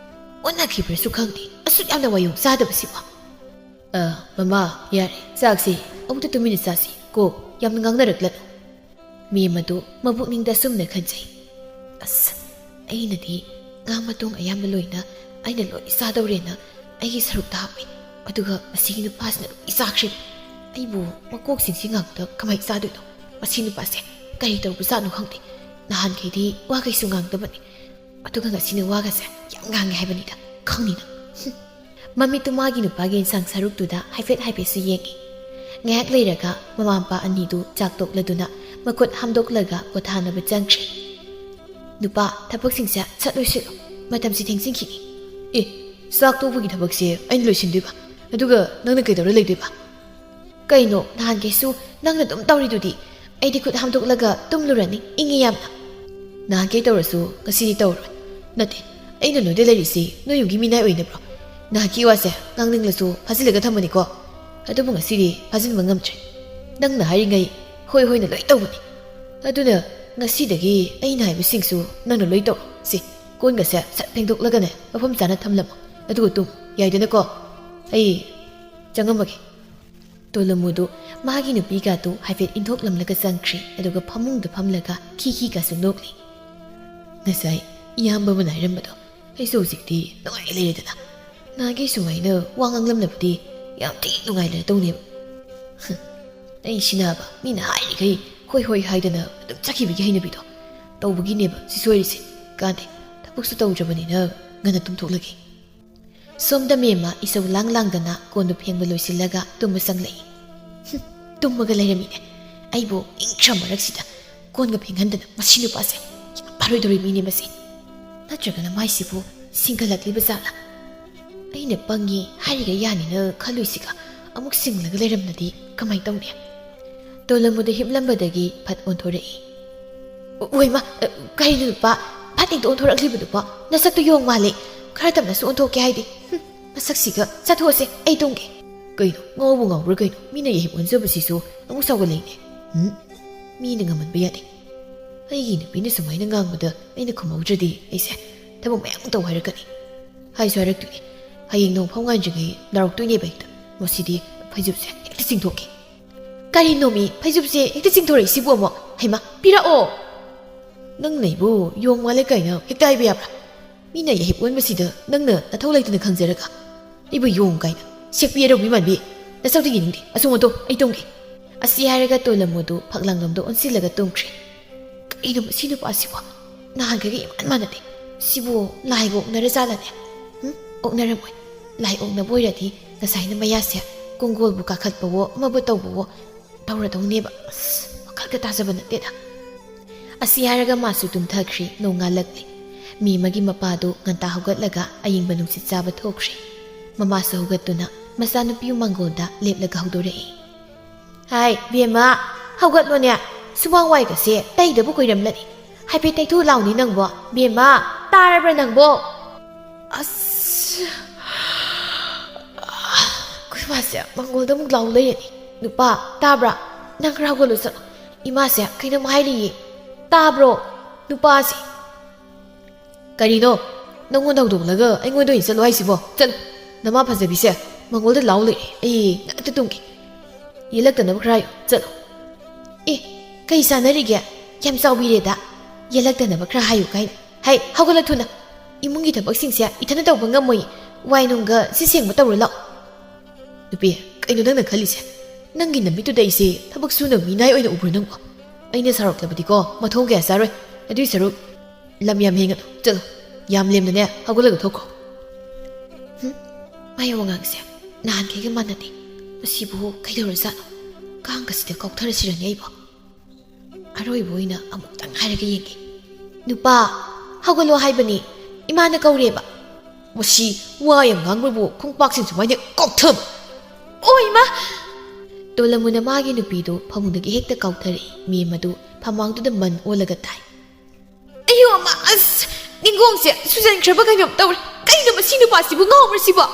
ꯑꯣꯟꯅꯈꯤꯕ꯭ꯔꯁꯨ ꯈꯪꯗꯦ, ꯑꯁꯨꯛ ꯌꯥꯝꯅ ꯋꯥꯌꯣꯡ ꯆꯥꯗꯕꯁꯤꯕꯣ꯫" "ꯑ, ꯃꯃꯥ, ꯌꯥꯔꯦ, ꯆꯥꯛꯁꯤ ꯑꯃꯨꯛꯇ ꯇꯨꯃꯤꯟꯅ ꯆꯥꯁꯤ ꯀꯣ, ꯌꯥꯝꯅ ꯉꯥꯡꯅꯔꯛꯂꯅꯨ꯫" ꯃꯦꯝ ꯑꯗꯨ ꯃꯕꯨꯛꯅꯤꯡꯗ ꯑꯁꯨꯝꯅ ꯈꯟꯖꯩ, "ꯑꯁ, ꯑꯩꯅꯗꯤ ꯉꯥ ꯃꯇꯣꯡ ꯑꯌꯥꯝꯕ ꯂꯣꯏꯅ ꯑꯩꯅ ꯂꯣꯏ ꯆꯥꯗꯧꯔꯦꯅ ꯑꯩꯒꯤ ꯁꯔꯨꯛꯇ ꯍꯥꯞꯄꯤ, ꯑꯗꯨꯒ ꯃꯁꯤꯒꯤ ꯅꯨꯄꯥꯁꯤꯅ ꯂꯣꯏ ꯆꯥꯈ꯭ꯔꯦ꯫ ꯑꯩꯕꯨ ꯃꯀꯣꯛꯁꯤꯡꯁꯤ ꯉꯥꯛꯇ ꯀꯃꯥꯏ ꯆꯥꯗꯣꯏꯅꯣ? ꯃꯁꯤ ꯅꯨꯄꯥꯁꯦ ꯀꯔꯤ ꯇꯧꯕꯖꯥꯠꯅꯣ ꯈꯪꯗꯦ, ꯅꯍꯥꯟꯈꯩꯗꯤ ꯋꯥ ꯀꯩꯁꯨ ꯉꯥꯡꯗꯕꯅꯤ, ꯑꯗꯨꯒ ꯉꯁꯤꯅ ꯋꯥꯒꯁꯦ ꯌꯥꯝ ꯉꯥꯡꯉꯦ ꯍꯥꯏꯕꯅꯤꯗ, ꯈꯪꯅꯤꯅ꯫ ꯍꯨꯝ꯫ ꯃꯃꯤꯠꯇꯨ ꯃꯥꯒꯤ ꯅꯨꯄꯥꯒꯤ ꯏꯟꯁꯥꯡ ꯁꯔꯨꯛꯇꯨꯗ ꯍꯥꯏꯐꯦꯠ ꯍꯥꯏꯐꯦꯠꯁꯨ ꯌꯦꯡꯉꯤ꯫ ꯉꯥꯏꯍꯥꯛ ꯂꯩꯔꯒ ꯃꯃꯥ ꯃꯄꯥ ꯑꯅꯤꯗꯨ ꯆꯥꯛ ꯇꯣꯛꯂꯗꯨꯅ ꯃꯈꯨꯠ ꯍꯥꯝꯗꯣꯛꯂꯒ ꯄꯣꯊꯥꯅꯕ ꯆꯪꯈ꯭ꯔꯦ꯫ "ꯅꯨꯄꯥ, ꯊꯕꯛꯁꯤꯡꯁꯦ ꯁꯠ ꯂꯣꯏꯁꯤꯜꯂꯨ, ꯃꯇꯝꯁꯤ ꯊꯦꯡꯖꯤꯟꯈꯤꯅꯤ꯫" "ꯑꯦ, ꯆꯥꯛ ꯇꯣꯛꯄꯒꯤ ꯊꯕꯛꯁꯦ ꯑꯩꯅ ꯂꯣꯏꯁꯤꯟꯗꯣꯏꯕ, ꯑꯗꯨꯒ ꯅꯪꯅ ꯀꯩꯗꯧꯔ ꯂꯩꯗꯣꯏꯕ?" "ꯀꯩꯅꯣ, ꯅꯍꯥꯟꯈꯩꯁꯨ ꯅꯪꯅ ꯑꯗꯨꯝ ꯇꯧꯔꯤꯗꯨꯗꯤ?" "ꯑꯩꯗꯤ ꯈꯨꯠ ꯍꯥꯝꯗꯣꯛꯂꯒ ꯇꯨꯝꯂꯨꯔꯅꯤ, ꯏꯪꯉꯤ ꯌꯥꯝꯅ꯫" "ꯅꯍꯥꯟꯈꯩ ꯇꯧꯔꯁꯨ ꯉꯁꯤꯗꯤ ꯇꯧꯔꯣꯏ꯫" "ꯅꯠꯇꯦ, ꯑꯩꯅ ꯅꯣꯏꯗ ꯂꯩꯔꯤꯁꯤ ꯅꯣꯏ ꯌꯨꯝꯒꯤ ꯃꯤꯅꯥꯏ ꯑꯣꯏꯅꯕ꯭ꯔꯣ? ꯅꯍꯥꯟꯒꯤ ꯋꯥꯁꯦ ꯉꯥꯡꯅꯤꯡꯂꯁꯨ ꯐꯥꯖꯤꯜꯂꯒ ꯊꯝꯕꯅꯤꯀꯣ꯫ ꯑꯗꯨꯕꯨ ꯉꯁꯤꯗꯤ ꯐꯥꯖꯤꯟꯕ ꯉꯝꯗ꯭ꯔꯦ꯫ ꯅꯪꯅ ꯍꯥꯏꯔꯤꯉꯩ ꯍꯣꯏ ꯍꯣꯏꯅ ꯂꯣꯏ ꯇꯧꯕꯅꯤ꯫ ꯑꯗꯨꯅ ꯉꯁꯤꯗꯒꯤ ꯑꯩꯅ ꯍꯥꯏꯕꯁꯤꯡꯁꯨ ꯅꯪꯅ ꯂꯣꯏ ꯇꯧꯔꯣ꯫ ꯁꯤ ꯀꯣꯟꯒꯁꯦ ꯁꯠ ꯐꯦꯡꯗꯣꯛꯂꯒꯅꯦ ꯃꯐꯝ ꯆꯥꯅ ꯊꯝꯂꯝꯃꯣ, ꯑꯗꯨꯒ ꯇꯨꯝ, ꯌꯥꯏꯗꯅꯀꯣ? ꯑꯩ ꯆꯪꯉꯝꯃꯒꯦ꯫" ꯇꯣꯂꯃꯨꯗꯨ ꯃꯥꯒꯤ ꯅꯨꯄꯤꯒꯗꯨ ꯍꯥꯏꯐꯦꯠ ꯏꯟꯊꯣꯛꯂꯝꯂꯒ ꯆꯪꯈ꯭ꯔꯦ, ꯑꯗꯨꯒ ꯐꯃꯨꯡꯗ ꯐꯝꯂꯒ ꯈꯤꯈꯤꯒꯁꯨ ꯅꯣꯛꯂꯤ꯫ "ꯉꯁꯥꯏ ꯏꯌꯥꯝꯕ ꯑꯃꯅ ꯍꯥꯏꯔꯝꯕꯗꯣ ꯑꯩꯁꯨ ꯍꯧꯖꯤꯛꯇꯤ ꯅꯨꯡꯉꯥꯏ ꯂꯩꯔꯦꯗꯅ꯫ ꯅꯍꯥꯟꯒꯤ ꯁꯨꯃꯥꯏꯅ ꯋꯥ ꯉꯥꯡꯂꯝꯂꯕꯗꯤ ꯌꯥꯝ ꯊꯤ ꯅꯨꯡꯉꯥꯏ ꯂꯩꯔꯗꯧꯅꯦꯕ꯫ ꯍꯝ, ꯑꯩ ꯁꯤꯅꯥꯕ ꯃꯤꯅ ꯍꯥꯏꯔꯤꯈꯩ ꯍꯣꯏ ꯍꯣꯏ ꯍꯥꯏꯗꯅ ꯑꯗꯨꯝ ꯆꯠꯈꯤꯕꯒꯤ ꯍꯩꯅꯕꯤꯗꯣ ꯇꯧꯕꯒꯤꯅꯦꯕ ꯁꯤ ꯁꯣꯏꯔꯤꯁꯦ꯫ ꯀꯥꯟꯗꯦ, ꯊꯕꯛꯁꯨ ꯇꯧꯗ꯭ꯔꯕꯅꯤꯅ ꯉꯟꯅ ꯇꯨꯝꯊꯣꯛꯂꯒꯦ꯫" ꯁꯣꯝꯗ ꯃꯦꯝꯃ ꯏꯁꯧ ꯂꯥꯡ ꯂꯥꯡꯗꯅ ꯀꯣꯟꯗꯨ ꯐꯦꯡꯕ ꯂꯣꯏꯁꯤꯜꯂꯒ ꯇꯨꯝꯕ ꯆꯪꯂꯛꯏ꯫ "ꯍꯨꯝ, ꯇꯨꯝꯃꯒ ꯂꯩꯔꯝꯃꯤꯅꯦ꯫ ꯑꯩꯕꯨ ꯏꯪꯈ꯭ꯔ ꯃꯔꯛꯁꯤꯗ ꯀꯣꯟꯒ ꯐꯦꯡꯍꯟꯗꯅ ꯃꯁꯤ ꯅꯨꯄꯥꯁꯦ ꯌꯥꯝ ꯐꯔꯣꯏꯗꯧꯔꯤ ꯃꯤꯅꯦ ꯃꯁꯤ꯫ ꯅꯠꯇ꯭ꯔꯒꯅ ꯃꯥꯏꯁꯤꯕꯨ ꯁꯤꯡꯒꯠꯂꯛꯂꯤꯕ ꯖꯥꯠꯂꯥ? ꯑꯩꯅ ꯄꯪꯉꯤ ꯍꯥꯏꯔꯤꯒ ꯌꯥꯅꯤꯅ ꯈꯜꯂꯨꯏꯁꯤꯒ ꯑꯃꯨꯛ ꯁꯤꯡꯂꯒ ꯂꯩꯔꯝꯂꯗꯤ ꯀꯃꯥꯏ ꯇꯧꯅꯤ?" ꯇꯣꯂꯃꯨꯗ ꯍꯤꯞꯂꯝꯕꯗꯒꯤ ꯐꯠ ꯑꯣꯟꯊꯣꯔꯛꯏ꯫ "ꯑꯣꯏꯃ, ꯀꯩꯅꯣ ꯅꯨꯄꯥ, ꯐꯠ ꯍꯦꯛꯇ ꯑꯣꯟꯊꯣꯔꯛꯂꯤꯕꯗꯨꯕꯣ? ꯅꯁꯛꯇꯨ ꯌꯣꯡ ꯃꯥꯜꯂꯦ꯫ ꯈꯔ ꯇꯞꯅꯁꯨ ꯑꯣꯟꯊꯣꯛꯀꯦ ꯍꯥꯏꯗꯤ꯫ ꯍꯨꯝ, ꯃꯁꯛꯁꯤꯒ꯫ ꯆꯠꯊꯣꯛꯑꯁꯦ, ꯑꯩ ꯇꯨꯝꯒꯦ꯫" "ꯀꯩꯅꯣ, ꯉꯥꯎꯕ ꯉꯥꯎꯕ꯭ꯔꯥ ꯀꯩꯅꯣ? ꯃꯤꯅ ꯌꯥꯍꯤꯞ ꯑꯣꯟꯖꯕꯁꯤꯁꯨ ꯑꯃꯨꯛ ꯁꯥꯎꯒꯠꯂꯛꯏꯅꯦ꯫ ꯎꯝ, ꯃꯤꯅ ꯉꯝꯍꯟꯕ ꯌꯥꯗꯦ꯫ ꯑꯩꯒꯤ ꯅꯨꯄꯤꯅ ꯁꯨꯃꯥꯏꯅ ꯉꯥꯡꯕꯗ ꯑꯩꯅ ꯈꯨꯝꯍꯧꯗ꯭ꯔꯗꯤ ꯑꯩꯁꯦ ꯊꯕꯛ ꯃꯌꯥꯝ ꯇꯧ ꯍꯥꯏꯔꯛꯀꯅꯤ꯫ ꯍꯥꯏꯁꯨ ꯍꯥꯏꯔꯛꯇꯣꯏꯅꯦ꯫ ꯍꯌꯦꯡ ꯅꯣꯡ ꯐꯥꯎ ꯉꯥꯟꯗ꯭ꯔꯤꯉꯩ ꯂꯥꯎꯔꯛꯇꯣꯏꯅꯦꯕ ꯍꯦꯛꯇ꯫ ꯃꯁꯤꯗꯤ ꯐꯩꯖꯨꯞꯁꯦ ꯍꯦꯛꯇ ꯆꯤꯡꯊꯣꯛꯀꯦ꯫" "ꯀꯔꯤꯅꯣꯃꯤ, ꯐꯩꯖꯨꯞꯁꯦ ꯍꯦꯛꯇ ꯆꯤꯡꯊꯣꯔꯛꯏꯁꯤꯕꯨ ꯑꯃꯨꯛ? ꯍꯩꯃꯥ, ꯄꯤꯔꯛꯑꯣ!" "ꯅꯪꯅ ꯑꯩꯕꯨ ꯌꯣꯡ ꯃꯥꯜꯂꯦ ꯀꯥꯏꯅ ꯍꯦꯛꯇ ꯍꯥꯏꯕ ꯌꯥꯕ꯭ꯔꯥ? ꯃꯤꯅ ꯌꯥꯍꯤꯞ ꯑꯣꯟꯕꯁꯤꯗ ꯅꯪꯅ ꯅꯊꯧ ꯂꯩꯇꯅ ꯈꯪꯖꯔꯒ ꯑꯩꯕꯨ ꯌꯣꯡ ꯀꯥꯏꯅ ꯁꯦꯛꯄꯤ ꯑꯔꯧꯕꯤ ꯃꯥꯟꯕꯤ꯫ ꯅꯁꯛꯇꯤ ꯌꯦꯡꯅꯤꯡꯗꯦ꯫ ꯑꯁꯨꯝ ꯑꯣꯟꯊꯣꯛ, ꯑꯩ ꯇꯨꯝꯒꯦ꯫" ꯑꯁꯤ ꯍꯥꯏꯔꯒ ꯇꯣꯂꯝꯃꯨꯗꯨ ꯐꯛꯂꯥꯡꯂꯣꯝꯗ ꯑꯣꯟꯁꯤꯜꯂꯒ ꯇꯨꯝꯈ꯭ꯔꯦ꯫ "ꯀꯩꯅꯣ ꯃꯁꯤ ꯅꯨꯄꯥꯁꯤꯕꯣ? ꯅꯍꯥꯟꯈꯩꯒ ꯏꯃꯥꯟ ꯃꯥꯟꯅꯗꯦ꯫ ꯁꯤꯕꯨ ꯂꯥꯏꯒ ꯑꯣꯛꯅꯔꯖꯥꯠꯂꯅꯦ? ꯎꯝ? ꯑꯣꯛꯅꯔꯝꯃꯣꯏ꯫ ꯂꯥꯏ ꯑꯣꯛꯅꯕ ꯑꯣꯏꯔꯗꯤ ꯉꯁꯥꯏꯅ ꯃꯌꯥꯁꯦ ꯀꯣꯡꯒꯣꯜꯕꯨ ꯀꯥꯈꯠꯄꯋꯣ ꯑꯃꯕꯨ ꯇꯧꯕꯋꯣ ꯇꯧꯔꯗꯧꯅꯦꯕ꯫ ꯑꯁ, ꯋꯥꯈꯜꯒ ꯇꯥꯖꯕ ꯅꯠꯇꯦꯗ꯫ ꯑꯁꯤ ꯍꯥꯏꯔꯒ ꯃꯥꯁꯨ ꯇꯨꯝꯊꯈ꯭ꯔꯦ꯫ ꯅꯣꯡꯉꯥꯜꯂꯛꯂꯦ꯫ ꯃꯦꯃꯒꯤ ꯃꯄꯥꯗꯨ ꯉꯟꯇꯥ ꯍꯧꯒꯠꯂꯒ ꯑꯌꯤꯡꯕ ꯅꯨꯡꯁꯤꯠ ꯆꯥꯕ ꯊꯣꯛꯈ꯭ꯔꯦ꯫ ꯃꯃꯥꯁꯨ ꯍꯧꯒꯠꯇꯨꯅ ꯃꯆꯥꯅꯨꯄꯤꯕꯨ ꯃꯥꯡꯒꯣꯜꯗ ꯂꯦꯞꯂꯒ ꯍꯧꯗꯣꯔꯛꯏ꯫ ꯍꯥꯏ, ꯕꯦꯝꯃ, ꯍꯧꯒꯠꯂꯣꯅꯦ꯫ ꯁꯨꯃꯥꯡ ꯋꯥꯏꯒꯁꯦ ꯇꯩꯗꯕ ꯀꯨꯏꯔꯝꯂꯅꯤ꯫ ꯍꯥꯏꯐꯦꯠ ꯇꯩꯊꯣꯛ ꯂꯥꯎꯅꯦ ꯅꯪꯕꯣ꯫ ꯕꯦꯝꯃ, ꯇꯥꯔꯕ꯭ꯔꯥ ꯅꯪꯕꯣ? ꯑꯁ, ꯑꯩꯈꯣꯏ ꯃꯥꯁꯦ ꯃꯥꯡꯒꯣꯜꯗ ꯑꯃꯨꯛ ꯂꯥꯎ ꯂꯩꯔꯅꯤ꯫ ꯅꯨꯄꯥ, ꯇꯥꯕ꯭ꯔꯥ? ꯅꯪ ꯈꯔ ꯍꯧꯒꯠꯂꯨ ꯆꯠꯂꯣ꯫ ꯏꯃꯥꯁꯦ ꯀꯩꯅꯣꯝ ꯍꯥꯏꯔꯤꯌꯦ꯫ ꯇꯥꯕ꯭ꯔꯣ? ꯅꯨꯄꯥꯁꯦ꯫ ꯀꯔꯤꯅꯣ? ꯅꯪꯉꯣꯟꯗ ꯍꯧꯗꯣꯛꯂꯒ ꯑꯩꯉꯣꯟꯗ ꯑꯣꯏꯅ ꯆꯠꯂꯣ ꯍꯥꯏꯁꯤꯕꯣ? ꯆꯠꯂꯣ꯫ ꯅꯃꯥ ꯐꯖꯕꯤꯁꯦ ꯃꯥꯡꯒꯣꯜꯗ ꯂꯥꯎ ꯂꯩꯔꯦ꯫ ꯑꯩ ꯉꯥꯛꯇ ꯇꯨꯝꯒꯦ꯫ ꯌꯦꯜꯂꯛꯇꯅꯕ ꯈꯔ ꯍꯥꯏꯌꯨ꯫ ꯆꯠꯂꯣ꯫ ꯑꯦ, ꯀꯩ ꯆꯥꯟꯅꯔꯤꯒꯦ? ꯌꯥꯝ ꯆꯥꯎꯕꯤꯔꯦꯗ꯫ ꯌꯦꯜꯂꯛꯇꯅꯕ ꯈꯔ ꯍꯥꯏꯌꯨ ꯀꯥꯏꯅ꯫ ꯍꯩ, ꯍꯧꯒꯠꯂꯣ ꯊꯨꯅ꯫ ꯏꯃꯨꯡꯒꯤ ꯊꯕꯛꯁꯤꯡꯁꯦ ꯏꯊꯟꯇ ꯇꯧꯕ ꯉꯝꯃꯣꯏ꯫ ꯋꯥꯏ ꯅꯨꯡꯒ ꯁꯤ ꯁꯦꯡꯕ ꯇꯧꯔꯨ ꯂꯥꯛꯑꯣ꯫ ꯅꯨꯄꯤ, ꯀꯩꯅꯣ ꯅꯪꯅ ꯈꯜꯂꯤꯁꯦ? ꯅꯪꯒꯤ ꯅꯃꯤꯠꯇꯨꯗ ꯑꯩꯁꯦ ꯊꯕꯛ ꯁꯨꯅꯕ ꯃꯤꯅꯥꯏ ꯑꯣꯏꯅ ꯎꯕ꯭ꯔꯣ ꯅꯪꯕꯣ? ꯑꯩꯅ ꯁꯥꯎꯔꯛꯂꯕꯗꯤꯀꯣ, ꯃꯊꯣꯡ ꯀꯌꯥ ꯆꯥꯔꯣꯏ꯫ ꯑꯗꯨꯏ ꯁꯔꯨꯛ ꯂꯝ ꯌꯥꯝ ꯍꯦꯟꯒꯅꯨ꯫ ꯆꯠꯂꯣ, ꯌꯥꯝ ꯂꯦꯝꯅꯅꯦ ꯍꯧꯒꯠꯂꯒ ꯊꯣꯛꯈ꯭ꯔꯣ꯫ ꯍꯨꯝ, ꯃꯥꯏ ꯋꯥꯉꯥꯡꯁꯦ ꯅꯍꯥꯟꯈꯩꯒ ꯃꯥꯟꯅꯗꯦ꯫ ꯃꯁꯤꯕꯨ ꯀꯩꯗꯧꯔꯖꯥꯠꯅꯣ? ꯀꯥꯡꯒꯁꯤꯗ ꯀꯥꯎꯊꯔꯁꯤꯔꯅꯦ ꯑꯩꯕꯣ? ꯑꯔꯣꯏꯕ ꯑꯣꯏꯅ ꯑꯃꯨꯛꯇꯪ ꯍꯥꯏꯔꯒ ꯌꯦꯡꯒꯦ꯫ ꯅꯨꯄꯥ, ꯍꯧꯒꯠꯂꯣ ꯍꯥꯏꯕꯅꯤ꯫ ꯏꯃꯥꯅ ꯀꯧꯔꯦꯕ꯫ ꯃꯁꯤ ꯋꯥ ꯌꯥꯝ ꯉꯥꯡꯕꯕꯨ ꯈꯣꯡꯄꯥꯛꯁꯤꯡ ꯁꯨꯃꯥꯏꯅ ꯀꯥꯎꯊꯕ꯫ ꯑꯣ ꯏꯃꯥ! ꯇꯣꯂꯃꯨꯅ ꯃꯥꯒꯤ ꯅꯨꯄꯤꯗꯨ ꯐꯃꯨꯡꯗꯒꯤ ꯍꯦꯛꯇ ꯀꯥꯎꯊꯔꯛꯏ꯫ ꯃꯦꯝ ꯑꯗꯨ ꯐꯃꯥꯡꯗꯨꯗ ꯃꯟ ꯑꯣꯜꯂꯒ ꯇꯥꯏ꯫ ꯑꯌꯣ ꯑꯃ, ꯑꯁ! ꯅꯤꯡꯒꯣꯡꯁꯦ ꯁꯨꯖꯟꯈ꯭ꯔꯕ ꯀꯩꯅꯣꯝ ꯇꯧꯔꯦ꯫ ꯀꯩꯅꯣ ꯃꯁꯤ ꯅꯨꯄꯥꯁꯤꯕꯨ ꯉꯥꯎꯕ꯭ꯔꯥ ꯁꯤꯕꯣ?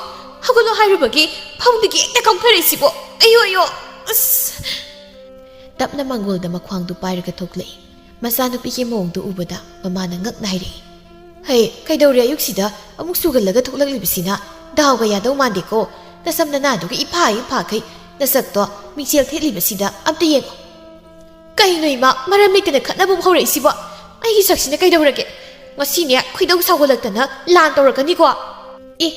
ꯍꯧꯒꯠꯂꯣ ꯍꯥꯏꯔꯨꯕꯒꯤ ꯐꯃꯨꯡꯗꯒꯤ ꯍꯦꯛꯇ ꯀꯥꯎꯊꯔꯛꯏꯁꯤꯕꯣ? ꯑꯌꯣ, ꯑꯌꯣ! ꯑꯁ! ꯇꯞꯅ ꯃꯥꯡꯒꯣꯜꯗ ꯃꯈ꯭ꯋꯥꯡꯗꯨ ꯄꯥꯏꯔꯒ ꯊꯣꯛꯂꯛꯏ꯫ ꯃꯆꯥꯅꯨꯄꯤꯒꯤ ꯃꯑꯣꯡꯗꯨ ꯎꯕꯗ ꯃꯃꯥꯅ ꯉꯛꯅ ꯍꯥꯏꯔꯛꯏ꯫ ꯍꯩ, ꯀꯩꯗꯧꯔꯦ ꯑꯌꯨꯛꯁꯤꯗ ꯑꯃꯨꯛ ꯁꯨꯒꯜꯂꯒ ꯊꯣꯛꯂꯛꯂꯤꯕꯁꯤꯅ? ꯗꯥꯎꯒ ꯌꯥꯗꯧ ꯃꯥꯟꯗꯦꯀꯣ꯫ ꯅꯁꯝ ꯅꯅꯥꯗꯨꯒ ꯏꯐꯥ ꯏꯐꯥꯈꯩ ꯅꯁꯛꯇꯣ ꯃꯤꯡꯁꯦꯜ ꯊꯦꯠꯂꯤꯕꯁꯤꯗ ꯑꯝꯇ ꯌꯦꯡꯉꯣ꯫ ꯀꯩꯅꯣ ꯏꯃꯥ, ꯃꯔꯝ ꯂꯩꯇꯅ ꯈꯠꯅꯕ ꯑꯃꯨꯛ ꯍꯧꯔꯛꯏꯁꯤꯕꯣ? ꯑꯩꯒꯤ ꯁꯛꯁꯤꯅ ꯀꯩꯗꯧꯔꯒꯦ? ꯉꯁꯤꯅꯦ ꯈꯣꯏꯗꯧ ꯁꯥꯎꯒꯠꯂꯛꯇꯅ ꯂꯥꯟ ꯇꯧꯔꯛꯀꯅꯤꯀꯣ꯫ ꯑꯦ,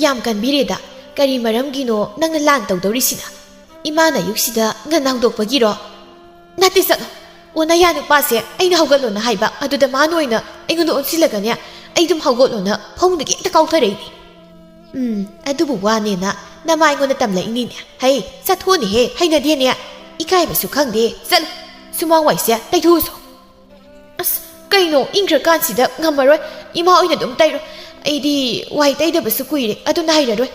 ꯌꯥꯝ ꯀꯟꯕꯤꯔꯦꯗ꯫ ꯀꯔꯤ ꯃꯔꯝꯒꯤꯅꯣ ꯅꯪꯅ ꯂꯥꯟ ꯇꯧꯗꯧꯔꯤꯁꯤꯅ? ꯏꯃꯥꯅ ꯑꯌꯨꯛꯁꯤꯗ ꯉꯟꯅ ꯍꯧꯗꯣꯛꯄꯒꯤꯔꯣ? ꯅꯠꯇꯦ, ꯆꯠꯂꯣ꯫ ꯑꯣ, ꯅꯌꯥ ꯅꯨꯄꯥꯁꯦ ꯑꯩꯅ ꯍꯧꯒꯠꯂꯣꯅ ꯍꯥꯏꯕ, ꯑꯗꯨꯗ ꯃꯥꯅ ꯑꯣꯏꯅ ꯑꯩꯉꯣꯟꯗ ꯑꯣꯟꯁꯤꯜꯂꯒꯅꯦ, ꯑꯩ ꯑꯗꯨꯝ ꯍꯧꯒꯠꯂꯣꯅ ꯐꯃꯨꯡꯗꯒꯤ ꯍꯦꯛꯇ ꯀꯥꯎꯊꯔꯛꯏꯅꯦ꯫ ꯎꯝ, ꯑꯗꯨꯕꯨ ꯋꯥꯅꯦꯅ ꯅꯃꯥ ꯑꯩꯉꯣꯟꯗ ꯇꯝꯂꯛꯏꯅꯤꯅꯦ꯫ ꯍꯩ, ꯆꯠꯊꯣꯛꯑꯅꯤꯍꯦ, ꯍꯩꯅꯗꯦꯅꯦ꯫ ꯏꯀꯥꯏꯕꯁꯨ ꯈꯪꯗꯦ, ꯆꯠꯂꯨ꯫ ꯁꯨꯃꯥꯡ ꯋꯥꯏꯁꯦ ꯇꯩꯊꯣꯛꯎꯁꯣ꯫ ꯑꯁ, ꯀꯩꯅꯣ, ꯏꯪꯈ꯭ꯔꯀꯥꯟꯁꯤꯗ ꯉꯝꯃꯔꯣꯏ꯫ ꯏꯃꯥ ꯑꯣꯏꯅ ꯑꯗꯨꯝ ꯇꯩꯔꯣ꯫ ꯑꯩꯗꯤ ꯋꯥꯏ ꯇꯩꯗꯕꯁꯨ ꯀꯨꯏꯔꯦ, ꯑꯗꯨꯅ ꯍꯩꯔꯔꯣꯏ꯫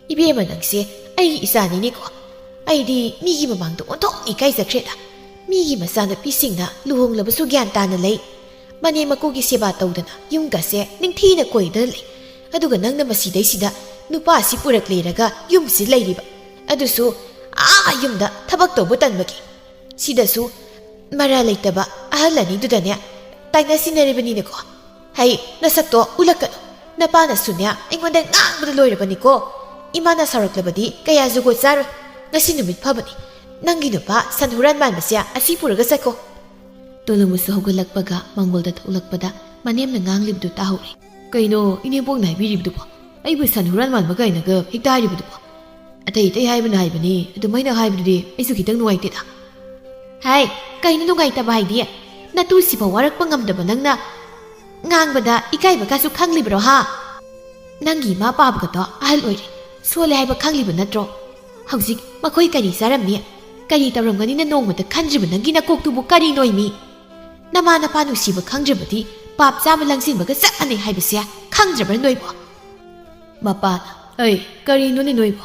ꯏꯕꯦꯝꯃ, ꯅꯪꯁꯦ ꯑꯩꯒꯤ ꯏꯆꯥꯅꯤꯅꯦꯀꯣ꯫ ꯑꯩꯗꯤ ꯃꯤꯒꯤ ꯃꯃꯥꯡꯗ ꯑꯣꯟꯊꯣꯛꯅ ꯏꯀꯥꯏꯖꯈ꯭ꯔꯦꯗ꯫ ꯃꯤꯒꯤ ꯃꯆꯥꯅꯨꯄꯤꯁꯤꯡꯅ ꯂꯨꯍꯣꯡꯂꯕꯁꯨ ꯒ꯭ꯌꯥꯟ ꯇꯥꯅ ꯂꯩ꯫ ꯃꯅꯦꯝ ꯃꯀꯨꯒꯤ ꯁꯦꯕꯥ ꯇꯧꯗꯅ ꯌꯨꯝꯒꯁꯦ ꯅꯤꯡꯊꯤꯅ ꯀꯣꯏꯗꯅ ꯂꯩ꯫ ꯑꯗꯨꯒ ꯅꯪꯅ ꯃꯁꯤꯗꯩꯁꯤꯗ ꯅꯨꯄꯥꯁꯤ ꯄꯨꯔꯛꯂꯦꯔꯒ ꯌꯨꯝꯁꯤ ꯂꯩꯔꯤꯕ꯫ ꯑꯗꯨꯁꯨ ꯑꯥ ꯌꯨꯝꯗ ꯊꯕꯛ ꯇꯧꯕ ꯇꯟꯕꯒꯤ꯫ ꯁꯤꯗꯁꯨ ꯃꯔꯥ ꯂꯩꯇꯕ ꯑꯍꯜ ꯑꯅꯤꯗꯨꯗꯅꯦ ꯇꯥꯏꯅ ꯁꯤꯟꯅꯔꯤꯕꯅꯤꯅꯦꯀꯣ꯫ ꯍꯩ, ꯅꯁꯛꯇꯣ ꯎꯠꯂꯛꯀꯅꯨ꯫ ꯅꯄꯥꯅꯁꯨꯅꯦ ꯑꯩꯉꯣꯟꯗ ꯉꯥꯡꯕꯗ ꯂꯣꯏꯔꯕꯅꯤꯀꯣ꯫ ꯏꯃꯥꯅ ꯁꯥꯎꯔꯛꯂꯕꯗꯤ ꯀꯌꯥ ꯖꯨꯒꯣꯠ ꯆꯥꯔꯣꯏ꯫ ꯉꯁꯤ ꯅꯨꯃꯤꯠ ꯐꯕꯅꯤ꯫ ꯅꯪꯒꯤ ꯅꯨꯄꯥ ꯁꯟ ꯍꯨꯔꯥꯟ ꯃꯥꯟꯕꯁꯦ ꯑꯁꯤ ꯄꯨꯔꯒ ꯆꯠꯈꯣ꯫ ꯇꯣꯂꯨꯃꯨꯁꯨ ꯍꯧꯒꯠꯂꯛꯄꯒ ꯃꯥꯡꯒꯣꯜꯗ ꯊꯣꯛꯂꯛꯄꯗ ꯃꯅꯦꯝꯅ ꯉꯥꯡꯂꯤꯕꯗꯨ ꯇꯥꯍꯧꯔꯦ꯫ ꯀꯩꯅꯣ ꯏꯅꯦꯝꯕꯣꯛꯅ ꯍꯥꯏꯕꯤꯔꯤꯕꯗꯨꯕꯣ? ꯑꯩꯕꯨ ꯁꯟ ꯍꯨꯔꯥꯟ ꯃꯥꯟꯕ ꯀꯥꯏꯅꯒ ꯍꯦꯛꯇ ꯍꯥꯏꯔꯤꯕꯗꯨꯕꯣ? ꯑꯇꯩ ꯑꯇꯩ ꯍꯥꯏꯕꯅ ꯍꯥꯏꯕꯅꯤ, ꯑꯗꯨꯃꯥꯏꯅ ꯍꯥꯏꯕꯗꯨꯗꯤ ꯑꯩꯁꯨ ꯈꯤꯇꯪ ꯅꯨꯡꯉꯥꯏꯇꯦꯗ꯫ ꯍꯥꯏ, ꯀꯩꯅꯣ ꯅꯨꯡꯉꯥꯏꯇꯕ ꯍꯥꯏꯗꯤ? ꯅꯇꯨꯁꯤꯐꯥꯎ ꯋꯥꯔꯛꯄ ꯉꯝꯗꯕ ꯅꯪꯅ ꯉꯥꯡꯕꯗ ꯏꯀꯥꯏꯕꯒꯁꯨ ꯈꯪꯂꯤꯕ꯭ꯔꯣ, ꯍꯥ? ꯅꯪꯒꯤ ꯏꯃꯥ ꯄꯥꯕꯒꯗꯣ ꯑꯍꯜ ꯑꯣꯏꯔꯦ, ꯁꯣꯜꯂꯦ ꯍꯥꯏꯕ ꯈꯪꯂꯤꯕ ꯅꯠꯇ꯭ꯔꯣ? ꯍꯧꯖꯤꯛ ꯃꯈꯣꯏ ꯀꯔꯤ ꯆꯥꯔꯝꯅꯤ, ꯀꯔꯤ ꯇꯧꯔꯝꯒꯅꯤꯅ ꯅꯣꯡꯃꯇ ꯈꯟꯗ꯭ꯔꯤꯕ ꯅꯪꯒꯤ ꯅꯀꯣꯛꯇꯨꯕꯨ ꯀꯔꯤ ꯅꯣꯏꯃꯤ? ꯅꯃꯥ ꯅꯄꯥ ꯅꯨꯡꯁꯤꯕ ꯈꯪꯗ꯭ꯔꯕꯗꯤ ꯄꯥꯞ ꯆꯥꯕ ꯂꯪꯁꯤꯟꯕꯒ ꯆꯞ ꯃꯥꯟꯅꯩ ꯍꯥꯏꯕꯁꯦ ꯈꯪꯗ꯭ꯔꯕ꯭ꯔꯥ ꯅꯣꯏꯕꯣ? ꯃꯄꯥꯅ, "ꯑꯩ, ꯀꯔꯤꯅꯣꯅꯦ ꯅꯣꯏꯕꯣ?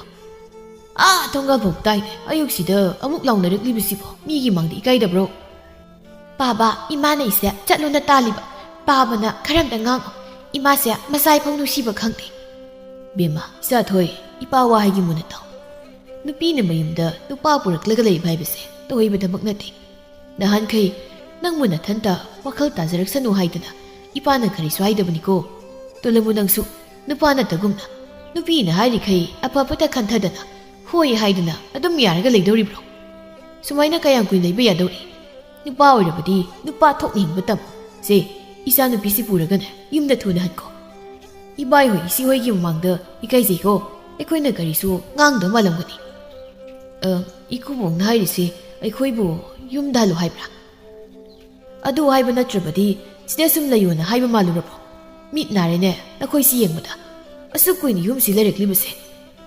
ꯑꯥ ꯊꯣꯡꯒꯥꯜꯐꯥꯎ ꯇꯥꯏꯅꯦ, ꯑꯌꯨꯛꯁꯤꯗ ꯑꯃꯨꯛ ꯂꯥꯎꯅꯔꯛꯂꯤꯕꯁꯤꯕꯣ? ꯃꯤꯒꯤ ꯃꯥꯡꯗ ꯏꯀꯥꯏꯗꯕ꯭ꯔꯣ?" ꯄꯥꯕ, ꯏꯃꯥꯅ ꯑꯩꯁꯦ ꯆꯠꯂꯣꯅ ꯇꯥꯜꯂꯤꯕ꯫ ꯄꯥꯕꯅ ꯈꯔ ꯑꯝꯇ ꯉꯥꯡꯉꯣ꯫ ꯏꯃꯥꯁꯦ ꯃꯆꯥ ꯏꯐꯧ ꯅꯨꯡꯁꯤꯕ ꯈꯪꯗꯦ꯫ ꯕꯦꯝꯃ, ꯏꯆꯥꯊꯣꯏ, ꯏꯄꯥ ꯋꯥ ꯍꯥꯏꯒꯦ ꯃꯨꯟꯅ ꯇꯥꯎ꯫ ꯅꯨꯄꯤꯅ ꯃꯌꯨꯝꯗ ꯅꯨꯄꯥ ꯄꯨꯔꯛꯂꯒ ꯂꯩꯕ ꯍꯥꯏꯕꯁꯦ ꯇꯧꯍꯩꯕ ꯊꯕꯛ ꯅꯠꯇꯦ꯫ ꯅꯍꯥꯟꯈꯩ ꯅꯪꯕꯨ ꯅꯊꯟꯇ ꯋꯥꯈꯜ ꯇꯥꯖꯔꯛꯁꯅꯨ ꯍꯥꯏꯗꯅ ꯏꯄꯥꯅ ꯀꯔꯤꯁꯨ ꯍꯥꯏꯗꯕꯅꯤꯀꯣ꯫ ꯇꯣꯂꯃꯨ, ꯅꯪꯁꯨ ꯅꯨꯄꯥ ꯅꯠꯇꯒꯨꯝꯅ ꯅꯨꯄꯤꯅ ꯍꯥꯏꯔꯤꯈꯩ ꯑꯐ ꯐꯠꯇ ꯈꯟꯊꯗꯅ ꯍꯣꯏ ꯍꯥꯏꯗꯅ ꯑꯗꯨꯝ ꯌꯥꯔꯒ ꯂꯩꯗꯧꯔꯤꯕ꯭ꯔꯣ? ꯁꯨꯃꯥꯏꯅ ꯀꯌꯥꯝ ꯀꯨꯏꯅ ꯂꯩꯕ ꯌꯥꯗꯧꯔꯤ? ꯅꯨꯄꯥ ꯑꯣꯏꯔꯕꯗꯤ ꯅꯨꯄꯥ ꯊꯣꯛꯅ ꯍꯤꯡꯕ ꯇꯝꯃꯨ꯫ ꯁꯦ, ꯏꯆꯥꯅꯨꯄꯤꯁꯤ ꯄꯨꯔꯒꯅꯦ ꯌꯨꯝꯗ ꯊꯨꯅ ꯍꯟꯈꯣ꯫ ꯏꯕꯥꯏ ꯍꯣꯏ, ꯏꯆꯦ ꯍꯣꯏꯒꯤ ꯃꯃꯥꯡꯗ ꯏꯀꯥꯏꯖꯩꯀꯣ꯫ ꯑꯩꯈꯣꯏꯅ ꯀꯔꯤꯁꯨ ꯉꯥꯡꯗꯕ ꯃꯥꯜꯂꯝꯒꯅꯤ꯫ ꯑ, ꯏꯀꯨꯕꯣꯛꯅ ꯍꯥꯏꯔꯤꯁꯦ ꯑꯩꯈꯣꯏꯕꯨ ꯌꯨꯝꯗ ꯍꯜꯂꯨ ꯍꯥꯏꯕ꯭ꯔꯥ? ꯑꯗꯨ ꯍꯥꯏꯕ ꯅꯠꯇ꯭ꯔꯕꯗꯤ ꯁꯤꯗ ꯁꯨꯝ ꯂꯩꯌꯣꯅ ꯍꯥꯏꯕ ꯃꯥꯜꯂꯨꯔꯕꯣ? ꯃꯤꯠ ꯅꯥꯔꯦꯅꯦ ꯅꯈꯣꯏꯁꯤ ꯌꯦꯡꯕꯗ꯫ ꯑꯁꯨꯛ ꯀꯨꯏꯅ ꯌꯨꯝꯁꯤ ꯂꯩꯔꯛꯂꯤꯕꯁꯦ꯫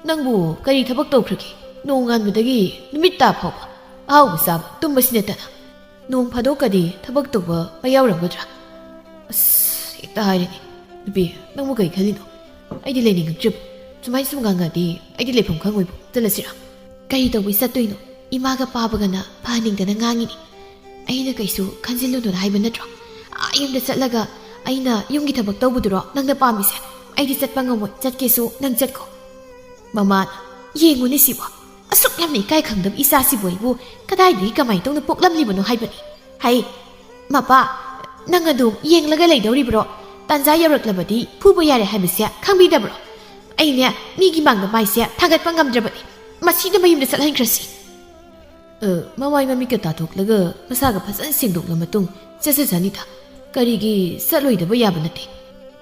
ꯅꯪꯕꯨ ꯀꯔꯤ ꯊꯕꯛ ꯇꯧꯈ꯭ꯔꯒꯦ? ꯅꯣꯡꯉꯥꯟꯕꯗꯒꯤ ꯅꯨꯃꯤꯠ ꯇꯥ ꯐꯥꯎꯕ ꯑꯍꯥꯎꯕ ꯆꯥꯕ ꯇꯨꯝꯕꯁꯤ ꯅꯠꯇꯅ꯫ ꯅꯣꯡ ꯐꯥꯗꯣꯛꯀꯗꯤ ꯊꯕꯛ ꯇꯧꯕ ꯌꯥꯎꯔꯝꯒꯗ꯭ꯔꯥ? ꯑꯁ, ꯍꯦꯛꯇ ꯍꯥꯏꯔꯦꯅꯦ꯫ ꯅꯨꯄꯤ, ꯅꯪꯕꯨ ꯀꯔꯤ ꯈꯜꯂꯤꯅꯣ? ꯑꯩꯗꯤ ꯂꯩꯅꯤꯡꯉꯛꯇ꯭ꯔꯤꯕ꯫ ꯁꯨꯃꯥꯏꯅ ꯁꯨꯝ ꯉꯥꯡꯉꯗꯤ ꯑꯩꯗꯤ ꯂꯩꯐꯝ ꯈꯪꯉꯣꯏꯕꯨ꯫ ꯆꯠꯂꯁꯤꯔꯥ? ꯀꯔꯤ ꯇꯧꯕꯩ ꯆꯠꯇꯣꯏꯅꯣ? ꯏꯃꯥꯒ ꯄꯥꯕꯒꯅ ꯐꯍꯟꯅꯤꯡꯗꯅ ꯉꯥꯡꯉꯤꯅꯤ꯫ ꯑꯩꯅ ꯀꯩꯁꯨ ꯈꯟꯖꯤꯜꯂꯨꯅꯨꯅ ꯍꯥꯏꯕ ꯅꯠꯇ꯭ꯔꯣ? ꯑꯥ ꯌꯨꯝꯗ ꯆꯠꯂꯒ ꯑꯩꯅ ꯌꯨꯝꯒꯤ ꯊꯕꯛ ꯇꯧꯕꯗꯨꯔꯣ ꯅꯪꯅ ꯄꯥꯝꯃꯤꯁꯦ? ꯑꯩꯗꯤ ꯆꯠꯄ ꯉꯝꯃꯣꯏ, ꯆꯠꯀꯦꯁꯨ ꯅꯪ ꯆꯠꯈꯣ꯫ ꯃꯃꯥꯅ, "ꯌꯦꯡꯉꯨꯅꯦ ꯁꯤꯕꯣ, ꯑꯁꯨꯛ ꯌꯥꯝꯅ ꯏꯀꯥꯏ ꯈꯪꯗꯕ ꯏꯆꯥꯁꯤꯕꯨ ꯑꯩꯕꯨ ꯀꯗꯥꯏꯗꯒꯤ ꯀꯃꯥꯏꯅ ꯇꯧꯅ ꯄꯣꯛꯂꯝꯂꯤꯕꯅꯣ ꯍꯥꯏꯕꯅꯤ"꯫ ꯍꯩ, ꯃꯄꯥ, ꯅꯪ ꯑꯗꯨꯝ ꯌꯦꯡꯂꯒ ꯂꯩꯗꯧꯔꯤꯕ꯭ꯔꯣ? ꯇꯥꯟꯖꯥ ꯌꯧꯔꯛꯂꯕꯗꯤ ꯐꯨꯕ ꯌꯥꯔꯦ ꯍꯥꯏꯕꯁꯦ ꯈꯪꯕꯤꯗꯕ꯭ꯔꯣ? ꯑꯩꯅꯦ ꯃꯤꯒꯤ ꯃꯥꯡꯗ ꯃꯥꯏꯁꯦ ꯊꯥꯡꯒꯠꯄ ꯉꯝꯗ꯭ꯔꯕꯅꯤ꯫ ꯃꯁꯤꯅ ꯃꯌꯨꯝꯗ ꯆꯠꯍꯟꯈ꯭ꯔꯁꯤ꯫ ꯑ, ꯃꯃꯥꯏ ꯃꯃꯤꯠꯀ ꯇꯥꯊꯣꯛꯂꯒ ꯃꯁꯥꯒ ꯐꯖꯅ ꯁꯦꯡꯗꯣꯛꯂ ꯃꯇꯨꯡ ꯆꯠꯆꯁꯅꯤꯗ꯫ ꯀꯔꯤꯒꯤ ꯆꯠꯂꯣꯏꯗꯕ ꯌꯥꯕ ꯅꯠꯇꯦ꯫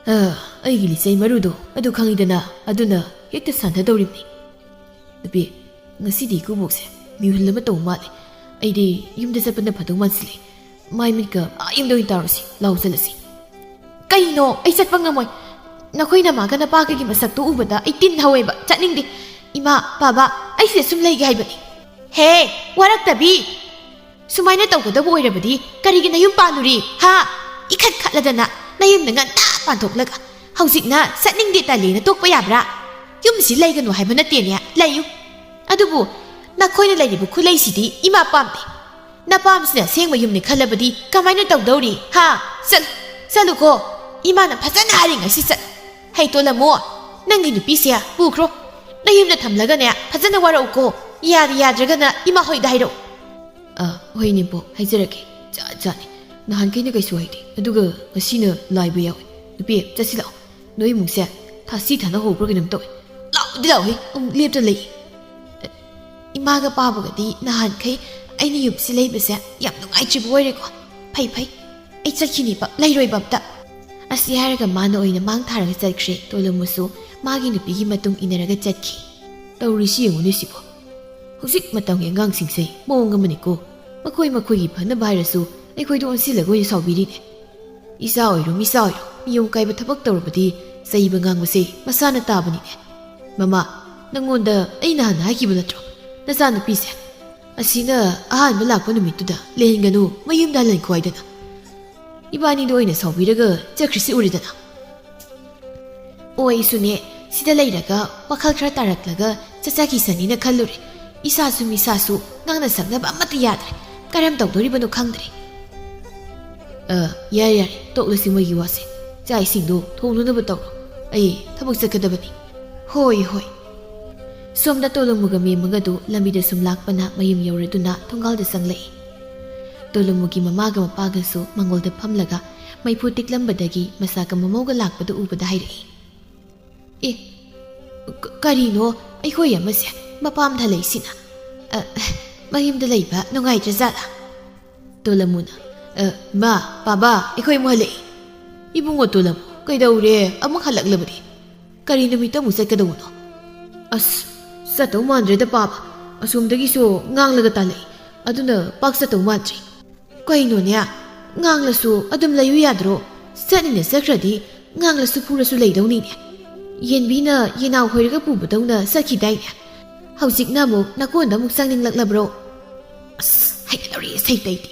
ꯑ, ꯑꯩꯒꯤ ꯂꯤꯆꯩ ꯃꯔꯨꯗꯣ ꯑꯗꯨ ꯈꯪꯉꯤꯗꯅ, ꯑꯗꯨꯅ ꯍꯦꯛꯇ ꯁꯥꯟꯊꯗꯧꯔꯤꯕꯅꯤ꯫ ꯅꯨꯄꯤ, ꯉꯁꯤꯗꯤ ꯏꯀꯨꯕꯣꯛꯁꯦ ꯃꯤꯍꯨꯜ ꯑꯃ ꯇꯧ ꯃꯥꯜꯂꯦ꯫ ꯑꯩꯗꯤ ꯌꯨꯝꯗ ꯆꯠꯄꯅ ꯐꯗꯧ ꯃꯥꯟꯁꯤꯜꯂꯦ꯫ ꯃꯥꯏ ꯃꯤꯠꯀ ꯑꯥ ꯌꯨꯝꯗ ꯑꯣꯏꯅ ꯇꯥꯔꯨꯁꯤ꯫ ꯂꯥꯎ ꯆꯠꯂꯁꯤ꯫ ꯀꯩꯅꯣ? ꯑꯩ ꯆꯠꯄ ꯉꯝꯃꯣꯏ꯫ ꯅꯈꯣꯏ ꯅꯃꯥꯒ ꯅꯄꯥꯒꯒꯤ ꯃꯁꯛꯇꯣ ꯎꯕꯗ ꯑꯩ ꯇꯤꯟ ꯍꯧꯋꯦꯕ꯫ ꯆꯠꯅꯤꯡꯗꯦ꯫ ꯏꯃꯥ, ꯕꯥꯕꯥ, ꯑꯩ ꯁꯤꯗ ꯁꯨꯝ ꯂꯩꯒꯦ ꯍꯥꯏꯕꯅꯤ꯫ ꯍꯦ, ꯋꯥꯔꯛꯇꯕꯤ! ꯁꯨꯃꯥꯏꯅ ꯇꯧꯒꯗꯕ ꯑꯣꯏꯔꯕꯗꯤ ꯀꯔꯤꯒꯤ ꯅꯌꯨꯝ ꯄꯥꯜꯂꯨꯔꯤ, ꯍꯥ? ꯏꯈꯠ ꯈꯠꯂꯗꯅ ꯅꯌꯨꯝꯗ ꯉꯟꯇꯥ ꯄꯥꯟꯊꯣꯛꯂꯒ ꯍꯧꯖꯤꯛꯅ ꯆꯠꯅꯤꯡꯗꯦ ꯇꯜꯂꯦꯅ ꯇꯣꯛꯄ ꯌꯥꯕ꯭ꯔꯥ? ꯌꯨꯝꯁꯤ ꯂꯩꯒꯅꯨ ꯍꯥꯏꯕ ꯅꯠꯇꯦꯅꯦ, ꯂꯩꯌꯨ꯫ ꯑꯗꯨꯕꯨ ꯅꯈꯣꯏꯅ ꯂꯩꯔꯤꯕ ꯈꯨꯂꯩꯁꯤꯗꯤ ꯏꯃꯥ ꯄꯥꯝꯗꯦ꯫ ꯅꯄꯥꯝꯁꯤꯅ ꯑꯁꯦꯡꯕ ꯌꯨꯝꯅꯤ ꯈꯜꯂꯕꯗꯤ ꯀꯃꯥꯏꯅ ꯇꯧꯗꯧꯔꯤ, ꯍꯥ? ꯆꯠꯂꯨ, ꯆꯠꯂꯨꯀꯣ꯫ ꯏꯃꯥꯅ ꯐꯖꯅ ꯍꯥꯏꯔꯤꯉꯩꯁꯤ ꯆꯠꯂꯨ꯫ ꯍꯩ ꯇꯣꯂꯝꯃꯣ, ꯅꯪꯒꯤ ꯅꯨꯄꯤꯁꯦ ꯄꯨꯈ꯭ꯔꯣ꯫ ꯅꯌꯨꯝꯗ ꯊꯝꯂꯒꯅꯦ ꯐꯖꯅ ꯋꯥꯔꯛꯎꯀꯣ꯫ ꯌꯥꯗ ꯌꯥꯗ꯭ꯔꯒꯅ ꯏꯃꯥ ꯍꯣꯏꯗ ꯍꯥꯏꯔꯛꯎ꯫ ꯑ, ꯍꯣꯏ ꯅꯦꯝꯄꯣꯛ, ꯍꯥꯏꯖꯔꯛꯀꯦ꯫ ꯖꯥꯠ ꯖꯥꯠꯅꯤ꯫ ꯅꯍꯥꯟꯈꯩꯅ ꯀꯩꯁꯨ ꯍꯥꯏꯗꯦ, ꯑꯗꯨꯒ ꯉꯁꯤꯅ ꯂꯥꯏꯕ ꯌꯥꯎꯏ꯫ ꯅꯨꯄꯤ, ꯆꯠꯁꯤ ꯂꯥꯛꯑꯣ꯫ ꯅꯣꯏ ꯏꯃꯨꯡꯁꯦ ꯊꯥꯁꯤ ꯊꯥꯅ ꯍꯧꯕ꯭ꯔꯥ ꯀꯩꯅꯣꯝ ꯇꯧꯏ꯫ ꯂꯥꯎꯗꯤ ꯂꯥꯎꯍꯦ, ꯑꯃꯨꯛ ꯂꯦꯞꯇ ꯂꯩ꯫ ꯏꯃꯥꯒ ꯄꯥꯕꯒꯗꯤ ꯅꯍꯥꯟꯈꯩ ꯑꯩꯅ ꯌꯨꯝꯁꯤ ꯂꯩꯕꯁꯦ ꯌꯥꯝ ꯅꯨꯡꯉꯥꯏꯇ꯭ꯔꯤꯕ ꯑꯣꯏꯔꯦꯀꯣ꯫ ꯐꯩ ꯐꯩ, ꯑꯩ ꯆꯠꯈꯤꯅꯤꯕ, ꯂꯩꯔꯣꯏꯕ ꯑꯝꯇ꯫ ꯑꯁꯤ ꯍꯥꯏꯔꯒ ꯃꯥꯅ ꯑꯣꯏꯅ ꯃꯥꯡ ꯊꯥꯔꯒ ꯆꯠꯈ꯭ꯔꯦ꯫ ꯇꯣꯂꯨꯃꯨꯁꯨ ꯃꯥꯒꯤ ꯅꯨꯄꯤꯒꯤ ꯃꯇꯨꯡ ꯏꯟꯅꯔꯒ ꯆꯠꯈꯤ꯫ ꯇꯧꯔꯤꯁꯤ ꯌꯦꯡꯉꯨꯅꯦ ꯁꯤꯕꯣ꯫ ꯍꯧꯖꯤꯛ ꯃꯇꯝꯒꯤ ꯑꯉꯥꯡꯁꯤꯡꯁꯦ ꯃꯑꯣꯡ ꯑꯃꯅꯤꯀꯣ꯫ ꯃꯈꯣꯏ ꯃꯈꯣꯏꯒꯤ ꯐꯅꯕ ꯍꯥꯏꯔꯁꯨ ꯑꯩꯈꯣꯏꯗ ꯑꯣꯟꯁꯤꯜꯂꯒ ꯑꯣꯏꯅ ꯁꯥꯎꯕꯤꯔꯤꯅꯦ꯫ ꯏꯆꯥ ꯑꯣꯏꯔꯣ ꯃꯤꯆꯥ ꯑꯣꯏꯔꯣ, ꯅꯤꯌꯣꯝ ꯀꯥꯏꯕ ꯊꯕꯛ ꯇꯧꯔꯕꯗꯤ ꯆꯩꯕ ꯉꯥꯡꯕꯁꯦ ꯃꯁꯥꯅ ꯇꯥꯕꯅꯤꯅꯦ꯫ ꯃꯃꯥ, ꯅꯪꯉꯣꯟꯗ ꯑꯩ ꯅꯍꯥꯟ ꯍꯥꯏꯈꯤꯕ ꯅꯠꯇ꯭ꯔꯣ? ꯅꯆꯥꯅꯨꯄꯤꯁꯦ ꯑꯁꯤꯅ ꯑꯍꯥꯟꯕ ꯂꯥꯛꯄ ꯅꯨꯃꯤꯠꯇꯨꯗ ꯂꯩꯍꯟꯒꯅꯨ, ꯃꯌꯨꯝꯗ ꯍꯜꯍꯟꯈꯣ ꯍꯥꯏꯗꯅ꯫ ꯏꯕꯥꯅꯤꯗ ꯑꯣꯏꯅ ꯁꯥꯎꯕꯤꯔꯒ ꯆꯠꯈ꯭ꯔꯤꯁꯤ ꯎꯔꯦꯗꯅ꯫ ꯑꯣ, ꯑꯩꯁꯨꯅꯦ, ꯁꯤꯗ ꯂꯩꯔꯒ ꯋꯥꯈꯜ ꯈꯔ ꯇꯥꯔꯛꯂꯒ ꯆꯠꯆꯈꯤꯁꯅꯤꯅ ꯈꯜꯂꯨꯔꯦ꯫ ꯏꯁꯥꯁꯨ ꯃꯤꯁꯥꯁꯨ ꯉꯥꯡꯅ ꯁꯛꯅꯕ ꯑꯃꯠꯇ ꯌꯥꯗ꯭ꯔꯦ꯫ ꯀꯔꯝ ꯇꯧꯗꯣꯔꯤꯕꯅꯣ ꯈꯪꯗ꯭ꯔꯦ꯫ ꯑ, ꯌꯥꯔꯦ, ꯌꯥꯔꯦ, ꯇꯣꯛꯂꯁꯤ ꯃꯣꯏꯒꯤ ꯋꯥꯁꯦ꯫ ꯆꯥꯛ ꯏꯁꯤꯡꯗꯣ ꯊꯣꯡꯅꯅꯕ ꯇꯧꯔꯣ꯫ ꯑꯩ ꯊꯕꯛ ꯆꯠꯀꯗꯕꯅꯤ꯫ ꯍꯣꯏ, ꯍꯣꯏ꯫ ꯁꯣꯝꯗ ꯇꯣꯂꯨꯃꯨꯒ ꯃꯦꯝꯃꯒꯗꯨ ꯂꯝꯕꯤꯗ ꯁꯨꯝ ꯂꯥꯛꯄꯅ ꯃꯌꯨꯝ ꯌꯧꯔꯗꯨꯅ ꯊꯣꯡꯒꯥꯜꯗ ꯆꯪꯂꯛꯏ꯫ ꯇꯣꯂꯨꯃꯨꯒꯤ ꯃꯃꯥꯒ ꯃꯄꯥꯒꯁꯨ ꯃꯉꯣꯜꯗ ꯐꯝꯂꯒ ꯃꯩꯐꯨ ꯇꯤꯛꯂꯝꯕꯗꯒꯤ ꯃꯁꯥꯒ ꯃꯃꯧꯒ ꯂꯥꯛꯄꯗꯨ ꯎꯕꯗ ꯍꯥꯏꯔꯛꯏ, "ꯑꯦ, ꯀ-, ꯀꯔꯤꯅꯣ ꯑꯩꯈꯣꯏ ꯑꯃꯁꯦ ꯃꯄꯥꯝꯗ ꯂꯩꯁꯤꯅ? ꯑ, ꯃꯌꯨꯝꯗ ꯂꯩꯕ ꯅꯨꯡꯉꯥꯏꯇ꯭ꯔꯖꯥꯠꯂꯥ?" ꯇꯣꯂꯃꯨꯅ, "ꯑ, ꯃꯥ, ꯄꯥꯕꯥ, ꯑꯩꯈꯣꯏ ꯑꯃꯨꯛ ꯍꯜꯂꯛꯏ꯫ ꯏꯕꯨꯡꯉꯣ ꯇꯣꯂꯃꯨ, ꯀꯩꯗꯧꯔꯦ? ꯑꯃꯨꯛ ꯍꯜꯂꯛꯂꯕꯗꯤ? ꯀꯔꯤ ꯅꯨꯃꯤꯠꯇ ꯑꯃꯨꯛ ꯆꯠꯀꯗꯧꯕꯅꯣ?" "ꯑꯁ, ꯆꯠꯇꯧ ꯃꯥꯟꯗ꯭ꯔꯦꯗ ꯄꯥꯕ꯫ ꯑꯁꯣꯝꯗꯒꯤꯁꯨ ꯉꯥꯡꯂꯒ ꯇꯥꯜꯂꯛꯏ꯫ ꯑꯗꯨꯅ ꯄꯥꯛ ꯆꯠꯇꯧ ꯃꯥꯟꯗ꯭ꯔꯦ꯫" "ꯀꯩꯅꯣꯅꯦ? ꯉꯥꯡꯂꯁꯨ ꯑꯗꯨꯝ ꯂꯩꯌꯨ ꯌꯥꯗ꯭ꯔꯣ? ꯆꯠꯅꯤꯡꯅ ꯆꯠꯈ꯭ꯔꯗꯤ ꯉꯥꯡꯂꯁꯨ ꯐꯨꯔꯁꯨ ꯂꯩꯗꯧꯅꯤꯅꯦ꯫ ꯌꯦꯟꯕꯤꯅ ꯌꯦꯅꯥꯎ ꯍꯣꯏꯔꯒ ꯄꯨꯕꯗꯧꯅ ꯆꯠꯈꯤꯗꯥꯏꯅꯦ? ꯍꯧꯖꯤꯛꯅ ꯑꯃꯨꯛ ꯅꯀꯣꯟꯗ ꯑꯃꯨꯛ ꯆꯪꯅꯤꯡꯂꯛꯂꯕ꯭ꯔꯣ?" "ꯑꯁ, ꯍꯩꯅꯗꯧꯔꯤ ꯏꯁꯩ ꯇꯩꯗꯤ꯫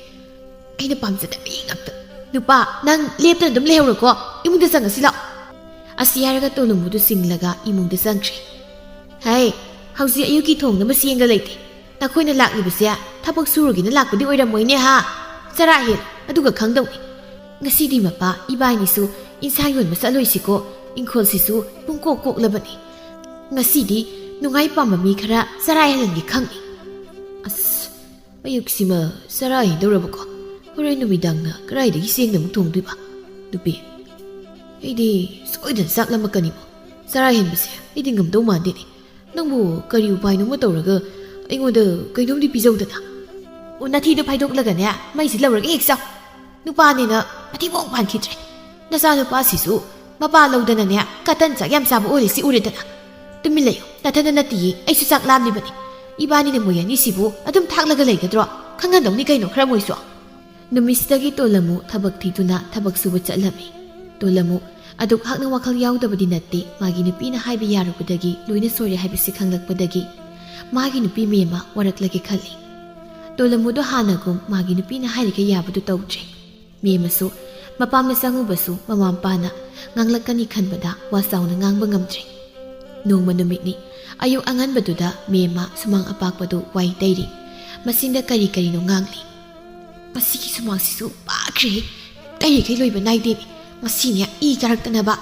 ꯑꯩꯅ ꯄꯥꯝꯖꯗꯕꯤ ꯉꯥꯛꯇ꯫ ꯅꯨꯄꯥ, ꯅꯪ ꯂꯦꯞꯇꯅ ꯑꯗꯨꯝ ꯂꯩꯍꯧꯔꯣꯀꯣ꯫ ꯏꯃꯨꯡꯗ ꯆꯪꯉꯁꯤ ꯂꯥꯛꯑꯣ꯫" ꯑꯁꯤ ꯍꯥꯏꯔꯒ ꯇꯣꯂꯨꯝꯕꯨꯗꯨ ꯁꯤꯡꯂꯒ ꯏꯃꯨꯡꯗ ꯆꯪꯈ꯭ꯔꯦ꯫ "ꯍꯩ, ꯍꯧꯖꯤꯛ ꯑꯌꯨꯛꯀꯤ ꯊꯣꯡꯅꯕ ꯆꯦꯡꯒ ꯂꯩꯇꯦ꯫ ꯅꯈꯣꯏꯅ ꯂꯥꯛꯂꯤꯕꯁꯦ ꯊꯕꯛ ꯁꯨꯔꯨꯒꯦꯅ ꯂꯥꯛꯄꯗꯤ ꯑꯣꯏꯔꯝꯃꯣꯏꯅꯦ ꯍꯥ? ꯆꯔꯥ ꯍꯦꯜ, ꯑꯗꯨꯒ ꯈꯪꯗꯧꯅꯤ꯫ ꯉꯁꯤꯗꯤ ꯃꯄꯥ, ꯏꯕꯥꯅꯤꯁꯨ ꯏꯟꯁꯥꯡ ꯌꯣꯟꯕ ꯆꯠꯂꯣꯏꯁꯤꯀꯣ꯫ ꯏꯪꯈꯣꯜꯁꯤꯁꯨ ꯄꯨꯡꯀꯣꯛ ꯀꯣꯛꯂꯕꯅꯤ꯫ ꯉꯁꯤꯗꯤ ꯅꯨꯡꯉꯥꯏ ꯄꯥꯝꯕ ꯃꯤ ꯈꯔ ꯆꯔꯥ ꯍꯦꯜꯍꯟꯒꯦ ꯈꯪꯏ꯫ ꯑꯁ, ꯑꯌꯨꯛꯁꯤꯃ ꯆꯔꯥ ꯍꯦꯟꯗꯧꯔꯕꯀꯣ? ꯍꯣꯔꯦꯟ ꯅꯨꯃꯤꯗꯥꯡꯅ ꯀꯗꯥꯏꯗꯒꯤ ꯆꯦꯡꯅ ꯑꯃꯨꯛ ꯊꯣꯡꯗꯣꯏꯕ? ꯅꯨꯄꯤ, ꯑꯩꯗꯤ ꯁꯣꯏꯗꯅ ꯆꯥꯛ ꯂꯥꯝꯃꯛꯀꯅꯤꯕꯣ꯫ ꯆꯔꯥ ꯍꯦꯟꯕꯁꯦ ꯑꯩꯗꯤ ꯉꯝꯗꯧ ꯃꯥꯟꯗꯦꯅꯦ꯫ ꯅꯪꯕꯨ ꯀꯔꯤ ꯎꯄꯥꯏꯅꯣꯃ ꯇꯧꯔꯒ ꯑꯩꯉꯣꯟꯗ ꯀꯩꯅꯣꯝꯗꯤ ꯄꯤꯖꯧꯗꯅ꯫" "ꯑꯣ, ꯅꯊꯤꯗꯣ ꯐꯥꯏꯗꯣꯛꯂꯒꯅꯦ, ꯃꯩꯁꯤ ꯂꯧꯔꯒ ꯍꯦꯛ ꯆꯥꯎ꯫ ꯅꯨꯄꯥꯅꯦꯅ ꯃꯊꯤꯕꯣꯡ ꯄꯥꯟꯈꯤꯗ꯭ꯔꯦ꯫ ꯅꯆꯥꯅꯨꯄꯥꯁꯤꯁꯨ ꯃꯄꯥ ꯂꯧꯗꯅꯅꯦ, ꯀꯇꯟ ꯆꯥꯛ ꯌꯥꯝ ꯆꯥꯕ ꯑꯣꯏꯔꯤꯁꯤ ꯎꯔꯦꯗꯅ꯫ ꯇꯨꯃꯤꯟ ꯂꯩꯌꯨ, ꯅꯊꯟꯗ ꯅꯠꯇꯤꯌꯦ, ꯑꯩꯁꯨ ꯆꯥꯛ ꯂꯥꯝꯂꯤꯕꯅꯤ꯫ ꯏꯕꯥꯅꯤꯅ ꯃꯣꯏ ꯑꯅꯤꯁꯤꯕꯨ ꯑꯗꯨꯝ ꯊꯥꯛꯂꯒ ꯂꯩꯒꯗ꯭ꯔꯣ? ꯈꯪꯍꯟꯗꯧꯅꯤ ꯀꯩꯅꯣ ꯈꯔ ꯃꯣꯏꯁꯨ꯫" ꯅꯨꯃꯤꯠꯁꯤꯗꯒꯤ ꯇꯣꯂꯃꯨ ꯊꯕꯛ ꯊꯤꯗꯨꯅ ꯊꯕꯛ ꯁꯨꯕ ꯆꯠꯂꯝꯃꯤ꯫ ꯇꯣꯂꯃꯨ ꯑꯗꯨꯛ ꯍꯛꯅ ꯋꯥꯈꯜ ꯌꯥꯎꯗꯕꯗꯤ ꯅꯠꯇꯦ꯫ ꯃꯥꯒꯤ ꯅꯨꯄꯤꯅ ꯍꯥꯏꯕ ꯌꯥꯔꯨꯕꯗꯒꯤ ꯂꯣꯏꯅ ꯁꯣꯏꯔꯦ ꯍꯥꯏꯕꯁꯤ ꯈꯪꯂꯛꯄꯗꯒꯤ ꯃꯥꯒꯤ ꯅꯨꯄꯤ ꯃꯦꯝꯃ ꯋꯥꯔꯛꯂꯒꯦ ꯈꯜꯂꯤ꯫ ꯇꯣꯂꯃꯨꯗꯣ ꯍꯥꯟꯅꯒꯨꯝ ꯃꯥꯒꯤ ꯅꯨꯄꯤꯅ ꯍꯥꯏꯔꯤꯈꯩ ꯌꯥꯕꯗꯨ ꯇꯧꯗ꯭ꯔꯦ꯫ ꯃꯦꯝꯃꯁꯨ ꯃꯄꯥꯝꯗ ꯆꯪꯉꯨꯕꯁꯨ ꯃꯃꯥ ꯃꯄꯥꯅ ꯉꯥꯡꯂꯛꯀꯅꯤ ꯈꯟꯕꯗ ꯋꯥ ꯆꯥꯎꯅ ꯉꯥꯡꯕ ꯉꯝꯗ꯭ꯔꯦ꯫ ꯅꯣꯡꯃ ꯅꯨꯃꯤꯠꯅꯤ꯫ ꯑꯌꯨꯛ ꯑꯉꯟꯕꯗꯨꯗ ꯃꯦꯝꯃ ꯁꯨꯃꯥꯡ ꯑꯄꯥꯛꯄꯗꯨ ꯋꯥꯏ ꯇꯩꯔꯤ꯫ ꯃꯆꯤꯟꯗ ꯀꯔꯤ ꯀꯔꯤꯅꯣ ꯉꯥꯡꯂꯤ꯫ "ꯃꯁꯤꯒꯤ ꯁꯨꯃꯥꯡꯁꯤꯁꯨ ꯄꯥꯛꯈ꯭ꯔꯦꯍꯦ꯫ ꯇꯩꯔꯤꯈꯩ ꯂꯣꯏꯕ ꯅꯥꯏꯗꯦꯅꯦ꯫ ꯉꯁꯤꯅꯦ ꯏ ꯀꯥꯔꯛꯇꯅꯕ꯫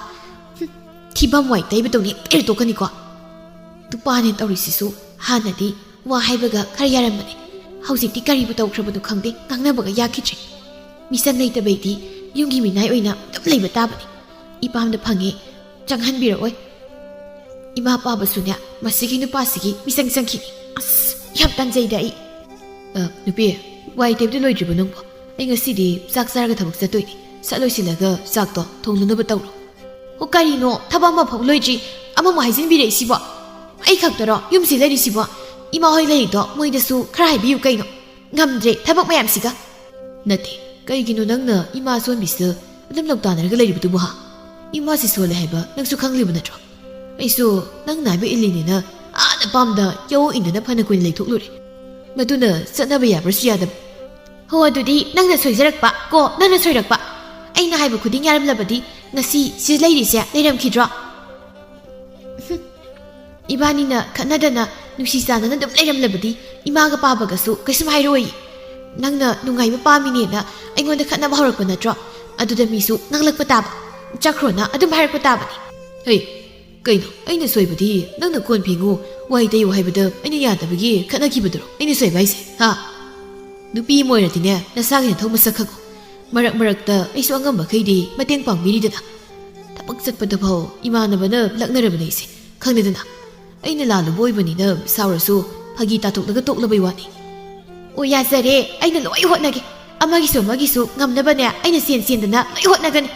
ꯍꯨꯝ, ꯊꯤꯕꯝ ꯋꯥꯏ ꯇꯩꯕꯗꯧꯅ ꯍꯦꯛ ꯇꯩꯔ ꯇꯣꯛꯀꯅꯤꯀꯣ꯫ ꯅꯨꯄꯥꯅꯦ ꯇꯧꯔꯤꯁꯤꯁꯨ ꯍꯥꯟꯅꯗꯤ ꯋꯥ ꯍꯥꯏꯕꯒ ꯈꯔ ꯌꯥꯔꯝꯕꯅꯦ꯫ ꯍꯧꯖꯤꯛꯇꯤ ꯀꯔꯤꯕꯨ ꯇꯧꯈ꯭ꯔꯕꯅꯣ ꯈꯪꯗꯦ, ꯉꯥꯡꯅꯕꯒ ꯌꯥꯈꯤꯗ꯭ꯔꯦ꯫ ꯃꯤꯆꯪ ꯂꯩꯇꯕꯩꯗꯤ ꯌꯨꯝꯒꯤ ꯃꯤꯅꯥꯏ ꯑꯣꯏꯅ ꯑꯗꯨꯝ ꯂꯩꯕ ꯇꯥꯕꯅꯤ꯫ ꯏꯄꯥꯝꯗ ꯐꯪꯉꯦ, ꯆꯪꯍꯟꯕꯤꯔꯛꯑꯣꯏ꯫ ꯏꯃꯥ ꯄꯥꯕꯁꯨꯅꯦ, ꯃꯁꯤꯒꯤ ꯅꯨꯄꯥꯁꯤꯒꯤ ꯃꯤꯆꯪ ꯆꯪꯈꯤꯅꯤ꯫ ꯑꯁ, ꯌꯥꯝ ꯇꯟꯖꯩꯗ ꯑꯩ꯫ ꯑ, ꯅꯨꯄꯤ, ꯋꯥꯏ ꯇꯩꯕꯗꯤ ꯂꯣꯏꯗ꯭ꯔꯤꯕꯣ ꯅꯪꯕꯣ? ꯑꯩ ꯉꯁꯤꯗꯤ ꯆꯥꯛ ꯆꯥꯔꯒ ꯊꯕꯛ ꯆꯠꯇꯣꯏꯅꯤ꯫ ꯁꯠ ꯂꯣꯏꯁꯤꯜꯂꯒ ꯆꯥꯛꯇꯣ ꯊꯣꯡꯅꯅꯕ ꯇꯧꯔꯣ꯫ ꯑꯣ, ꯀꯔꯤꯅꯣ? ꯊꯕꯛ ꯑꯃꯐꯥꯎ ꯂꯣꯏꯗ꯭ꯔꯤ, ꯑꯃꯃꯨꯛ ꯍꯥꯏꯖꯤꯟꯕꯤꯔꯛꯏꯁꯤꯕꯣ? ꯑꯩ ꯈꯛꯇꯔꯣ ꯌꯨꯝꯁꯤ ꯂꯩꯔꯤꯁꯤꯕꯣ? ꯏꯃꯥ ꯍꯣꯏ ꯂꯩꯔꯤꯗꯣ ꯃꯣꯏꯗꯁꯨ ꯈꯔ ꯍꯥꯏꯕꯤꯌꯨ ꯀꯩꯅꯣ꯫ ꯉꯝꯗ꯭ꯔꯦ ꯊꯕꯛ ꯃꯌꯥꯝꯁꯤꯒ꯫ ꯅꯠꯇꯦ, ꯀꯩꯒꯤꯅꯣ ꯅꯪꯅ ꯏꯃꯥ ꯁꯣꯟꯕꯤꯁꯤꯗ ꯑꯗꯨꯝ ꯂꯧꯇꯥꯟꯅꯔꯒ ꯂꯩꯔꯤꯕꯗꯨꯕꯨ ꯍꯥ? ꯏꯃꯥꯁꯤ ꯁꯣꯜꯂꯦ ꯍꯥꯏꯕ ꯅꯪꯁꯨ ꯈꯪꯂꯤꯕ ꯅꯠꯇ꯭ꯔꯣ? ꯑꯩꯁꯨ ꯅꯪꯅ ꯍꯥꯏꯕ ꯏꯜꯂꯤꯅꯦꯅ ꯑꯥꯗ ꯄꯥꯝꯗ ꯌꯥꯑꯣꯡ ꯏꯟꯗꯅ ꯐꯅ ꯀꯨꯏꯅ ꯂꯩꯊꯣꯛꯂꯨꯔꯦ꯫ ꯃꯗꯨꯅ ꯆꯠꯅꯕ ꯌꯥꯕ꯭ꯔꯁꯨ ꯌꯥꯗꯕ꯫ ꯍꯣ, ꯑꯗꯨꯗꯤ ꯅꯪꯅ ꯁꯣꯏꯖꯔꯛꯄ ꯀꯣ, ꯅꯪꯅ ꯁꯣꯏꯔꯛꯄ꯫ ꯑꯩꯅ ꯍꯥꯏꯕ ꯈꯨꯗꯤꯡ ꯌꯥꯔꯝꯂꯕꯗꯤ ꯉꯁꯤ ꯁꯤ ꯂꯩꯔꯤꯁꯦ ꯂꯩꯔꯝꯈꯤꯗ꯭ꯔꯣ? ꯏꯕꯥꯅꯤꯅ ꯈꯠꯅꯗꯅ ꯅꯨꯡꯁꯤ ꯆꯥꯟꯅꯅ ꯑꯗꯨꯝ ꯂꯩꯔꯝꯂꯕꯗꯤ ꯏꯃꯥꯒ ꯄꯥꯕꯒꯁꯨ ꯀꯩꯁꯨꯝ ꯍꯥꯏꯔꯣꯏ꯫ ꯅꯪꯅ ꯅꯨꯡꯉꯥꯏꯕ ꯄꯥꯝꯃꯤꯅꯦꯅ ꯑꯩꯉꯣꯟꯗ ꯈꯠꯅꯕ ꯍꯧꯔꯛꯄ ꯅꯠꯇ꯭ꯔꯣ? ꯑꯗꯨꯗ ꯃꯤꯁꯨ ꯉꯥꯡꯂꯛꯄ ꯇꯥꯕ, ꯆꯠꯈ꯭ꯔꯣꯅ ꯑꯗꯨꯝ ꯍꯥꯏꯔꯛꯄ ꯇꯥꯕꯅꯤ꯫ ꯍꯩ, ꯀꯩꯅꯣ? ꯑꯩꯅ ꯁꯣꯏꯕꯗꯤ ꯅꯪꯅ ꯀꯣꯟ ꯐꯦꯡꯉꯨ, ꯋꯥꯏ ꯇꯩꯌꯨ ꯍꯥꯏꯕꯗ ꯑꯩꯅ ꯌꯥꯗꯕꯒꯤ ꯈꯠꯅꯈꯤꯕꯗꯨꯔꯣ ꯑꯩꯅ ꯁꯣꯏꯕ ꯍꯥꯏꯁꯦ, ꯍꯥ? ꯅꯨꯄꯤ ꯑꯃ ꯑꯣꯏꯔꯗꯤꯅꯦ, ꯅꯁꯥꯒꯤ ꯅꯊꯧ ꯃꯁꯛ ꯈꯪꯉꯨ꯫ ꯃꯔꯛ ꯃꯔꯛꯇ ꯑꯩꯁꯨ ꯑꯉꯝꯕꯈꯩꯗꯤ ꯃꯇꯦꯡ ꯄꯥꯡꯕꯤꯔꯤꯗꯅ꯫ ꯊꯕꯛ ꯆꯠꯄꯗ ꯐꯥꯎ ꯏꯃꯥꯟꯅꯕꯅ ꯂꯛꯅꯔꯕꯅꯦ ꯑꯩꯁꯦ, ꯈꯪꯂꯦꯗꯅ꯫ ꯑꯩꯅ ꯂꯥꯜꯂꯨꯕ ꯑꯣꯏꯕꯅꯤꯅ ꯁꯥꯎꯔꯁꯨ ꯐꯥꯒꯤ ꯇꯥꯊꯣꯛꯂꯒ ꯇꯣꯛꯂꯕꯩ ꯋꯥꯅꯤ꯫ ꯑꯣ, ꯌꯥꯖꯔꯦ, ꯑꯩꯅ ꯂꯣꯏ ꯍꯣꯠꯅꯒꯦ꯫ ꯑꯃꯒꯤꯁꯨ ꯑꯃꯒꯤꯁꯨ ꯉꯝꯅꯕꯅꯦ ꯑꯩꯅ ꯆꯦꯟ ꯆꯦꯟꯗꯅ ꯂꯣꯏ ꯍꯣꯠꯅꯒꯅꯤ꯫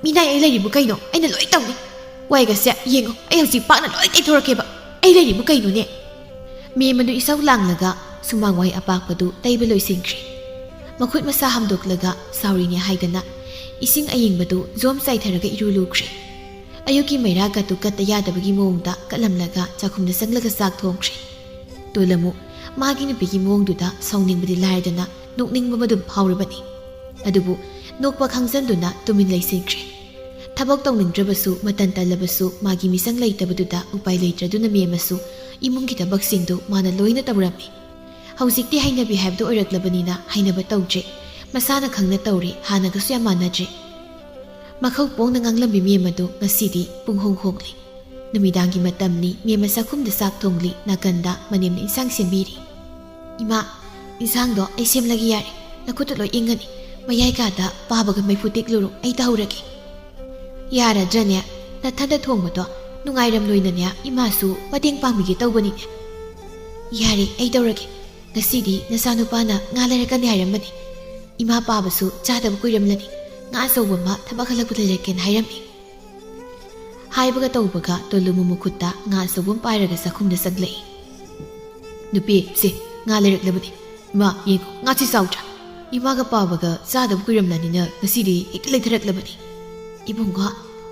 ꯃꯤꯅꯥꯏ ꯑꯩ ꯂꯩꯔꯤꯕꯨ ꯀꯩꯅꯣ? ꯑꯩꯅ ꯂꯣꯏ ꯇꯧꯅꯤ꯫ ꯋꯥꯏꯒꯁꯦ ꯌꯦꯡꯉꯣ, ꯑꯩ ꯍꯧꯖꯤꯛ ꯄꯥꯛꯅ ꯂꯣꯏ ꯇꯩꯊꯣꯔꯛꯀꯦꯕ꯫ ꯑꯩ ꯂꯩꯔꯤꯕꯨ ꯀꯩꯅꯣꯅꯦ? ꯃꯦꯝ ꯑꯗꯨ ꯏꯁꯧ ꯂꯥꯡꯂꯒ ꯁꯨꯃꯥꯡ ꯋꯥꯏ ꯑꯄꯥꯛꯄꯗꯨ ꯇꯩꯕ ꯂꯣꯏꯁꯤꯟꯈ꯭ꯔꯦ꯫ ꯃꯈꯨꯠ ꯃꯁꯥ ꯍꯥꯝꯗꯣꯛꯂꯒ ꯁꯥꯎꯔꯤꯅꯦ ꯍꯥꯏꯗꯅ ꯏꯁꯤꯡ ꯑꯌꯤꯡꯕꯗꯨ ꯖꯣꯝ ꯆꯥꯏꯊꯔꯒ ꯏꯔꯨ ꯂꯨꯈ꯭ꯔꯦ꯫ ꯑꯌꯨꯛꯀꯤ ꯃꯩꯔꯥꯒꯗꯨ ꯀꯠꯇ ꯌꯥꯗꯕꯒꯤ ꯃꯑꯣꯡꯗ ꯀꯠꯂꯝꯂꯒ ꯆꯥꯛꯈꯨꯝꯗ ꯆꯪꯂꯒ ꯆꯥꯛ ꯊꯣꯡꯈ꯭ꯔꯦ꯫ ꯇꯣꯂꯃꯨ ꯃꯥꯒꯤ ꯅꯨꯄꯤꯒꯤ ꯃꯑꯣꯡꯗꯨꯗ ꯁꯥꯎꯅꯤꯡꯕꯗꯤ ꯂꯥꯏꯔꯗꯅ ꯅꯣꯛꯅꯤꯡꯕ ꯑꯗꯨꯝ ꯐꯥꯎꯔꯕꯅꯤ꯫ ꯑꯗꯨꯕꯨ ꯅꯣꯛꯄ ꯈꯪꯖꯟꯗꯨꯅ ꯇꯨꯃꯤꯟ ꯂꯩꯁꯤꯟꯈ꯭ꯔꯦ꯫ ꯊꯕꯛ ꯇꯧꯅꯤꯡꯗ꯭ꯔꯕꯁꯨ, ꯃꯇꯟ ꯇꯜꯂꯕꯁꯨ, ꯃꯥꯒꯤ ꯃꯤꯆꯪ ꯂꯩꯇꯕꯗꯨꯗ ꯎꯄꯥꯏ ꯂꯩꯇ꯭ꯔꯗꯨꯅ ꯃꯦꯝꯃꯁꯨ ꯏꯃꯨꯡꯒꯤ ꯊꯕꯛꯁꯤꯡꯗꯨ ꯃꯥꯅ ꯂꯣꯏꯅ ꯇꯧꯔꯝꯃꯤ꯫ ꯍꯧꯖꯤꯛꯇꯤ ꯍꯩꯅꯕꯤ ꯍꯥꯏꯕꯗꯨ ꯑꯣꯏꯔꯛꯂꯕꯅꯤꯅ ꯍꯩꯅꯕ ꯇꯧꯗ꯭ꯔꯦ꯫ ꯃꯁꯥꯅ ꯈꯪꯅ ꯇꯧꯔꯦ, ꯍꯥꯟꯅꯒꯁꯨ ꯌꯥꯝ ꯃꯥꯟꯅꯗ꯭ꯔꯦ꯫ ꯃꯈꯧ ꯄꯣꯡꯅ ꯉꯥꯡꯂꯝꯃꯤ ꯃꯦꯝ ꯑꯗꯨ ꯉꯁꯤꯗꯤ ꯄꯨꯡ ꯍꯣꯡ ꯍꯣꯡꯂꯤ꯫ ꯅꯨꯃꯤꯗꯥꯡꯒꯤ ꯃꯇꯝꯅꯤ, ꯃꯦꯝꯃ ꯆꯥꯛꯈꯨꯝꯗ ꯆꯥꯛ ꯊꯣꯡꯂꯤ, ꯅꯥꯀꯟꯗ ꯃꯅꯦꯝꯅ ꯏꯟꯁꯥꯡ ꯁꯦꯝꯕꯤꯔꯤ꯫ "ꯏꯃꯥ, ꯏꯟꯁꯥꯡꯗꯣ ꯑꯩ ꯁꯦꯝꯂꯒꯦ ꯌꯥꯔꯦ, ꯅꯈꯨꯠꯇ ꯂꯣꯏ ꯏꯪꯉꯅꯤ꯫ ꯃꯌꯥꯏ ꯀꯥꯗ ꯄꯥꯕꯒ ꯃꯩꯐꯨ ꯇꯦꯛꯂꯨꯔꯣ, ꯑꯩ ꯇꯧꯍꯧꯔꯒꯦ꯫" "ꯌꯥꯔꯗ꯭ꯔꯅꯦ? ꯅꯊꯟꯗ ꯊꯣꯡꯕꯗꯣ ꯅꯨꯡꯉꯥꯏꯔꯝꯂꯣꯏꯅꯅꯦ, ꯏꯃꯥꯁꯨ ꯃꯇꯦꯡ ꯄꯥꯡꯕꯤꯒꯦ ꯇꯧꯕꯅꯤꯅꯦ꯫" "ꯌꯥꯔꯦ, ꯑꯩ ꯇꯧꯔꯒꯦ꯫ ꯉꯁꯤꯗꯤ ꯅꯆꯥꯅꯨꯄꯥꯅ ꯉꯥ ꯂꯩꯔꯛꯀꯅꯤ ꯍꯥꯏꯔꯝꯕꯅꯤ꯫ ꯏꯃꯥ ꯄꯥꯕꯁꯨ ꯆꯥꯗꯕ ꯀꯨꯏꯔꯝꯂꯅꯤ꯫ ꯉꯥ ꯑꯆꯧꯕ ꯑꯃ ꯊꯕꯛ ꯍꯜꯂꯛꯄ ꯂꯩꯔꯛꯀꯦꯅ ꯍꯥꯏꯔꯝꯃꯤ꯫" ꯍꯥꯏꯕꯒ ꯇꯧꯕꯒ ꯇꯣꯂꯨꯃꯨ ꯃꯈꯨꯠꯇ ꯉꯥ ꯑꯆꯧꯕ ꯑꯃ ꯄꯥꯏꯔꯒ ꯆꯥꯛꯈꯨꯝꯗ ꯆꯪꯂꯛꯏ꯫ "ꯅꯨꯄꯤ, ꯁꯦ, ꯉꯥ ꯂꯩꯔꯛꯂꯕꯅꯤ꯫ ꯏꯃꯥ, ꯌꯦꯡꯉꯣ, ꯉꯥꯁꯤ ꯆꯥꯎꯗ꯭ꯔꯥ? ꯏꯃꯥꯒ ꯄꯥꯕꯒ ꯆꯥꯗꯕ ꯀꯨꯏꯔꯝꯂꯅꯤꯅ ꯉꯁꯤꯗꯤ ꯍꯦꯛꯇ ꯂꯩꯊꯔꯛꯂꯕꯅꯤ꯫" "ꯏꯕꯨꯡꯉꯣ,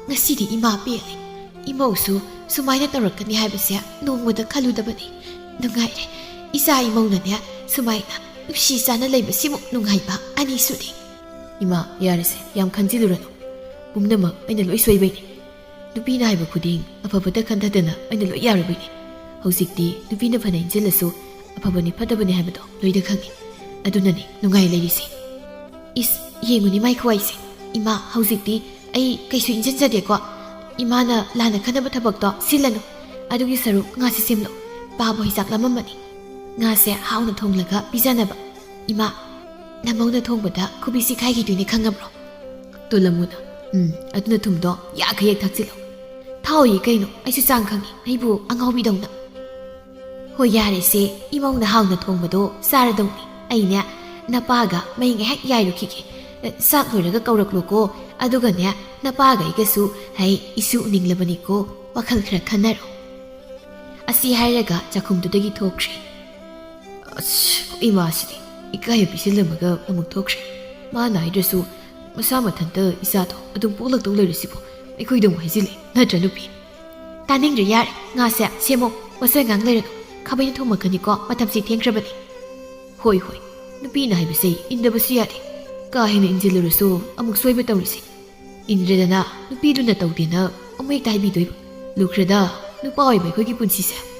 ꯉꯁꯤꯗꯤ ꯏꯃꯥ ꯄꯦꯜꯂꯦ꯫ ꯏꯃꯧꯁꯨ ꯁꯨꯃꯥꯏꯅ ꯇꯧꯔꯛꯀꯅꯤ ꯍꯥꯏꯕꯁꯦ ꯅꯣꯡꯃꯗ ꯈꯜꯂꯨꯗꯕꯅꯤ꯫ ꯅꯨꯡꯉꯥꯏꯔꯦ꯫ ꯏꯆꯥ ꯏꯃꯧꯅꯅꯦ ꯁꯨꯃꯥꯏꯅ ꯅꯨꯡꯁꯤ ꯆꯥꯟꯅ ꯂꯩꯕꯁꯤꯃꯨꯛ ꯅꯨꯡꯉꯥꯏꯕ ꯑꯅꯤꯁꯨꯗꯤ꯫" "ꯏꯃꯥ, ꯌꯥꯔꯦꯁꯦ, ꯌꯥꯝ ꯈꯟꯖꯤꯜꯂꯨꯔꯅꯨ꯫ ꯄꯨꯝꯅꯃꯛ ꯑꯩꯅ ꯂꯣꯏ ꯁꯣꯏꯕꯩꯅꯤ꯫ ꯅꯨꯄꯤꯅ ꯍꯥꯏꯕ ꯈꯨꯗꯤꯡ ꯑꯐꯕꯇ ꯈꯟꯊꯗꯅ ꯑꯩꯅ ꯂꯣꯏ ꯌꯥꯔꯨꯕꯩꯅꯤ꯫ ꯍꯧꯖꯤꯛꯇꯤ ꯅꯨꯄꯤꯅ ꯐꯅ ꯏꯟꯁꯤꯜꯂꯁꯨ ꯑꯐꯕꯅꯤ ꯐꯠꯇꯕꯅꯤ ꯍꯥꯏꯕꯗꯣ ꯂꯣꯏꯅ ꯈꯪꯉꯤ꯫ ꯑꯗꯨꯅꯅꯤ ꯅꯨꯡꯉꯥꯏ ꯂꯩꯔꯤꯁꯦ꯫" "ꯏꯁ, ꯌꯦꯡꯉꯨꯅꯦ ꯃꯥꯏ ꯈꯨꯋꯥꯏꯁꯦ꯫ ꯏꯃꯥ, ꯍꯧꯖꯤꯛꯇꯤ ꯑꯩ ꯀꯩꯁꯨ ꯏꯟꯁꯤꯟꯖꯗꯦꯀꯣ꯫ ꯏꯃꯥꯅ ꯂꯥꯟꯅ ꯈꯟꯅꯕ ꯊꯕꯛꯇꯣ ꯁꯤꯜꯂꯅꯨ꯫ ꯑꯗꯨꯒꯤ ꯁꯔꯨꯛ ꯉꯥꯁꯤ ꯁꯦꯝꯂꯣ꯫ ꯄꯥꯕ ꯍꯣꯏ ꯆꯥꯛ ꯂꯥꯝꯃꯝꯃꯅꯤ꯫ ꯉꯥꯁꯦ ꯍꯥꯎꯅ ꯊꯣꯡꯂꯒ ꯄꯤꯖꯅꯕ꯫ ꯏꯃꯥ, ꯅꯃꯧꯅ ꯊꯣꯡꯕꯗ ꯈꯨꯕꯤꯁꯤ ꯀꯥꯏꯈꯤꯗꯣꯏꯅꯦ ꯈꯪꯉꯕ꯭ꯔꯣ?" ꯇꯣꯂꯃꯨꯅ, "ꯎꯝ, ꯑꯗꯨꯅ ꯊꯨꯝꯗꯣ ꯌꯥꯈꯩ ꯍꯦꯛ ꯊꯥꯛꯆꯤꯜꯂꯣ꯫" "ꯊꯥꯛꯑꯣꯏꯌꯦ ꯀꯩꯅꯣ, ꯑꯩꯁꯨ ꯆꯥꯡ ꯈꯪꯉꯤ, ꯑꯩꯕꯨ ꯑꯉꯥꯎꯕꯤꯗꯧꯅ꯫" "ꯍꯣꯏ ꯌꯥꯔꯦꯁꯦ, ꯏꯃꯧꯅ ꯍꯥꯎꯅ ꯊꯣꯡꯕꯗꯣ ꯆꯥꯔꯗꯧꯅꯤ꯫ ꯑꯩꯅꯦ ꯅꯄꯥꯒ ꯃꯩ ꯉꯥꯏꯍꯥꯛ ꯌꯥꯏꯔꯨꯈꯤꯒꯦ꯫ ꯆꯥꯛ ꯂꯣꯏꯔꯒ ꯀꯧꯔꯛꯂꯣꯀꯣ꯫ ꯑꯗꯨꯒꯅꯦ ꯅꯄꯥꯒ ꯑꯩꯒꯁꯨ ꯍꯩ ꯏꯁꯨ ꯎꯅꯤꯡꯂꯕꯅꯤꯀꯣ, ꯋꯥꯈꯜ ꯈꯔ ꯈꯟꯅꯔꯣ꯫" ꯑꯁꯤ ꯍꯥꯏꯔꯒ ꯆꯥꯛꯈꯨꯝꯗꯨꯗꯒꯤ ꯊꯣꯛꯈ꯭ꯔꯦ꯫ ꯑꯁ, ꯏꯃꯥꯁꯤꯗꯤ ꯏꯀꯥꯏꯕ ꯄꯤꯁꯤꯜꯂꯝꯃꯒ ꯑꯃꯨꯛ ꯊꯣꯛꯈ꯭ꯔꯦ꯫ ꯃꯥꯅ ꯍꯥꯏꯗ꯭ꯔꯁꯨ ꯃꯁꯥ ꯃꯊꯟꯇ ꯏꯆꯥꯗꯣ ꯑꯗꯨꯝ ꯄꯣꯛꯂꯛꯇꯧ ꯂꯩꯔꯁꯤꯕꯨ ꯑꯩꯈꯣꯏꯗ ꯑꯃꯨꯛ ꯍꯥꯏꯖꯤꯜꯂꯦ, ꯅꯠꯇ꯭ꯔ ꯅꯨꯄꯤ? ꯇꯥꯅꯤꯡꯗ꯭ꯔꯦ, ꯌꯥꯔꯦ, ꯉꯥꯁꯦ ꯁꯦꯝꯃꯣ, ꯋꯥꯁꯛ ꯉꯥꯡ ꯂꯩꯔꯅꯨ꯫ ꯈꯥꯕꯩꯅ ꯊꯣꯡꯕ ꯈꯅꯤꯀꯣ, ꯃꯇꯝꯁꯤ ꯊꯦꯡꯈ꯭ꯔꯕꯅꯤ꯫ ꯍꯣꯏ ꯍꯣꯏ, ꯅꯨꯄꯤꯅ ꯍꯥꯏꯕꯁꯦ ꯏꯟꯗꯕꯁꯨ ꯌꯥꯗꯦ꯫ ꯀꯥ ꯍꯦꯟꯅ ꯏꯟꯖꯤꯜꯂꯨꯔꯁꯨ ꯑꯃꯨꯛ ꯁꯣꯏꯕ ꯇꯧꯔꯤꯁꯦ꯫ ꯏꯟꯗ꯭ꯔꯦꯗꯅ ꯅꯨꯄꯤꯗꯨꯅ ꯇꯧꯗꯦꯅ ꯑꯃꯨꯛ ꯍꯦꯛꯇ ꯍꯥꯏꯕꯤꯗꯣꯏꯕ꯫ ꯂꯨꯈ꯭ꯔꯦꯗ, ꯅꯨꯄꯥ ꯑꯣꯏꯕ ꯑꯩꯈꯣꯏꯒꯤ ꯄꯨꯟꯁꯤꯁꯦ꯫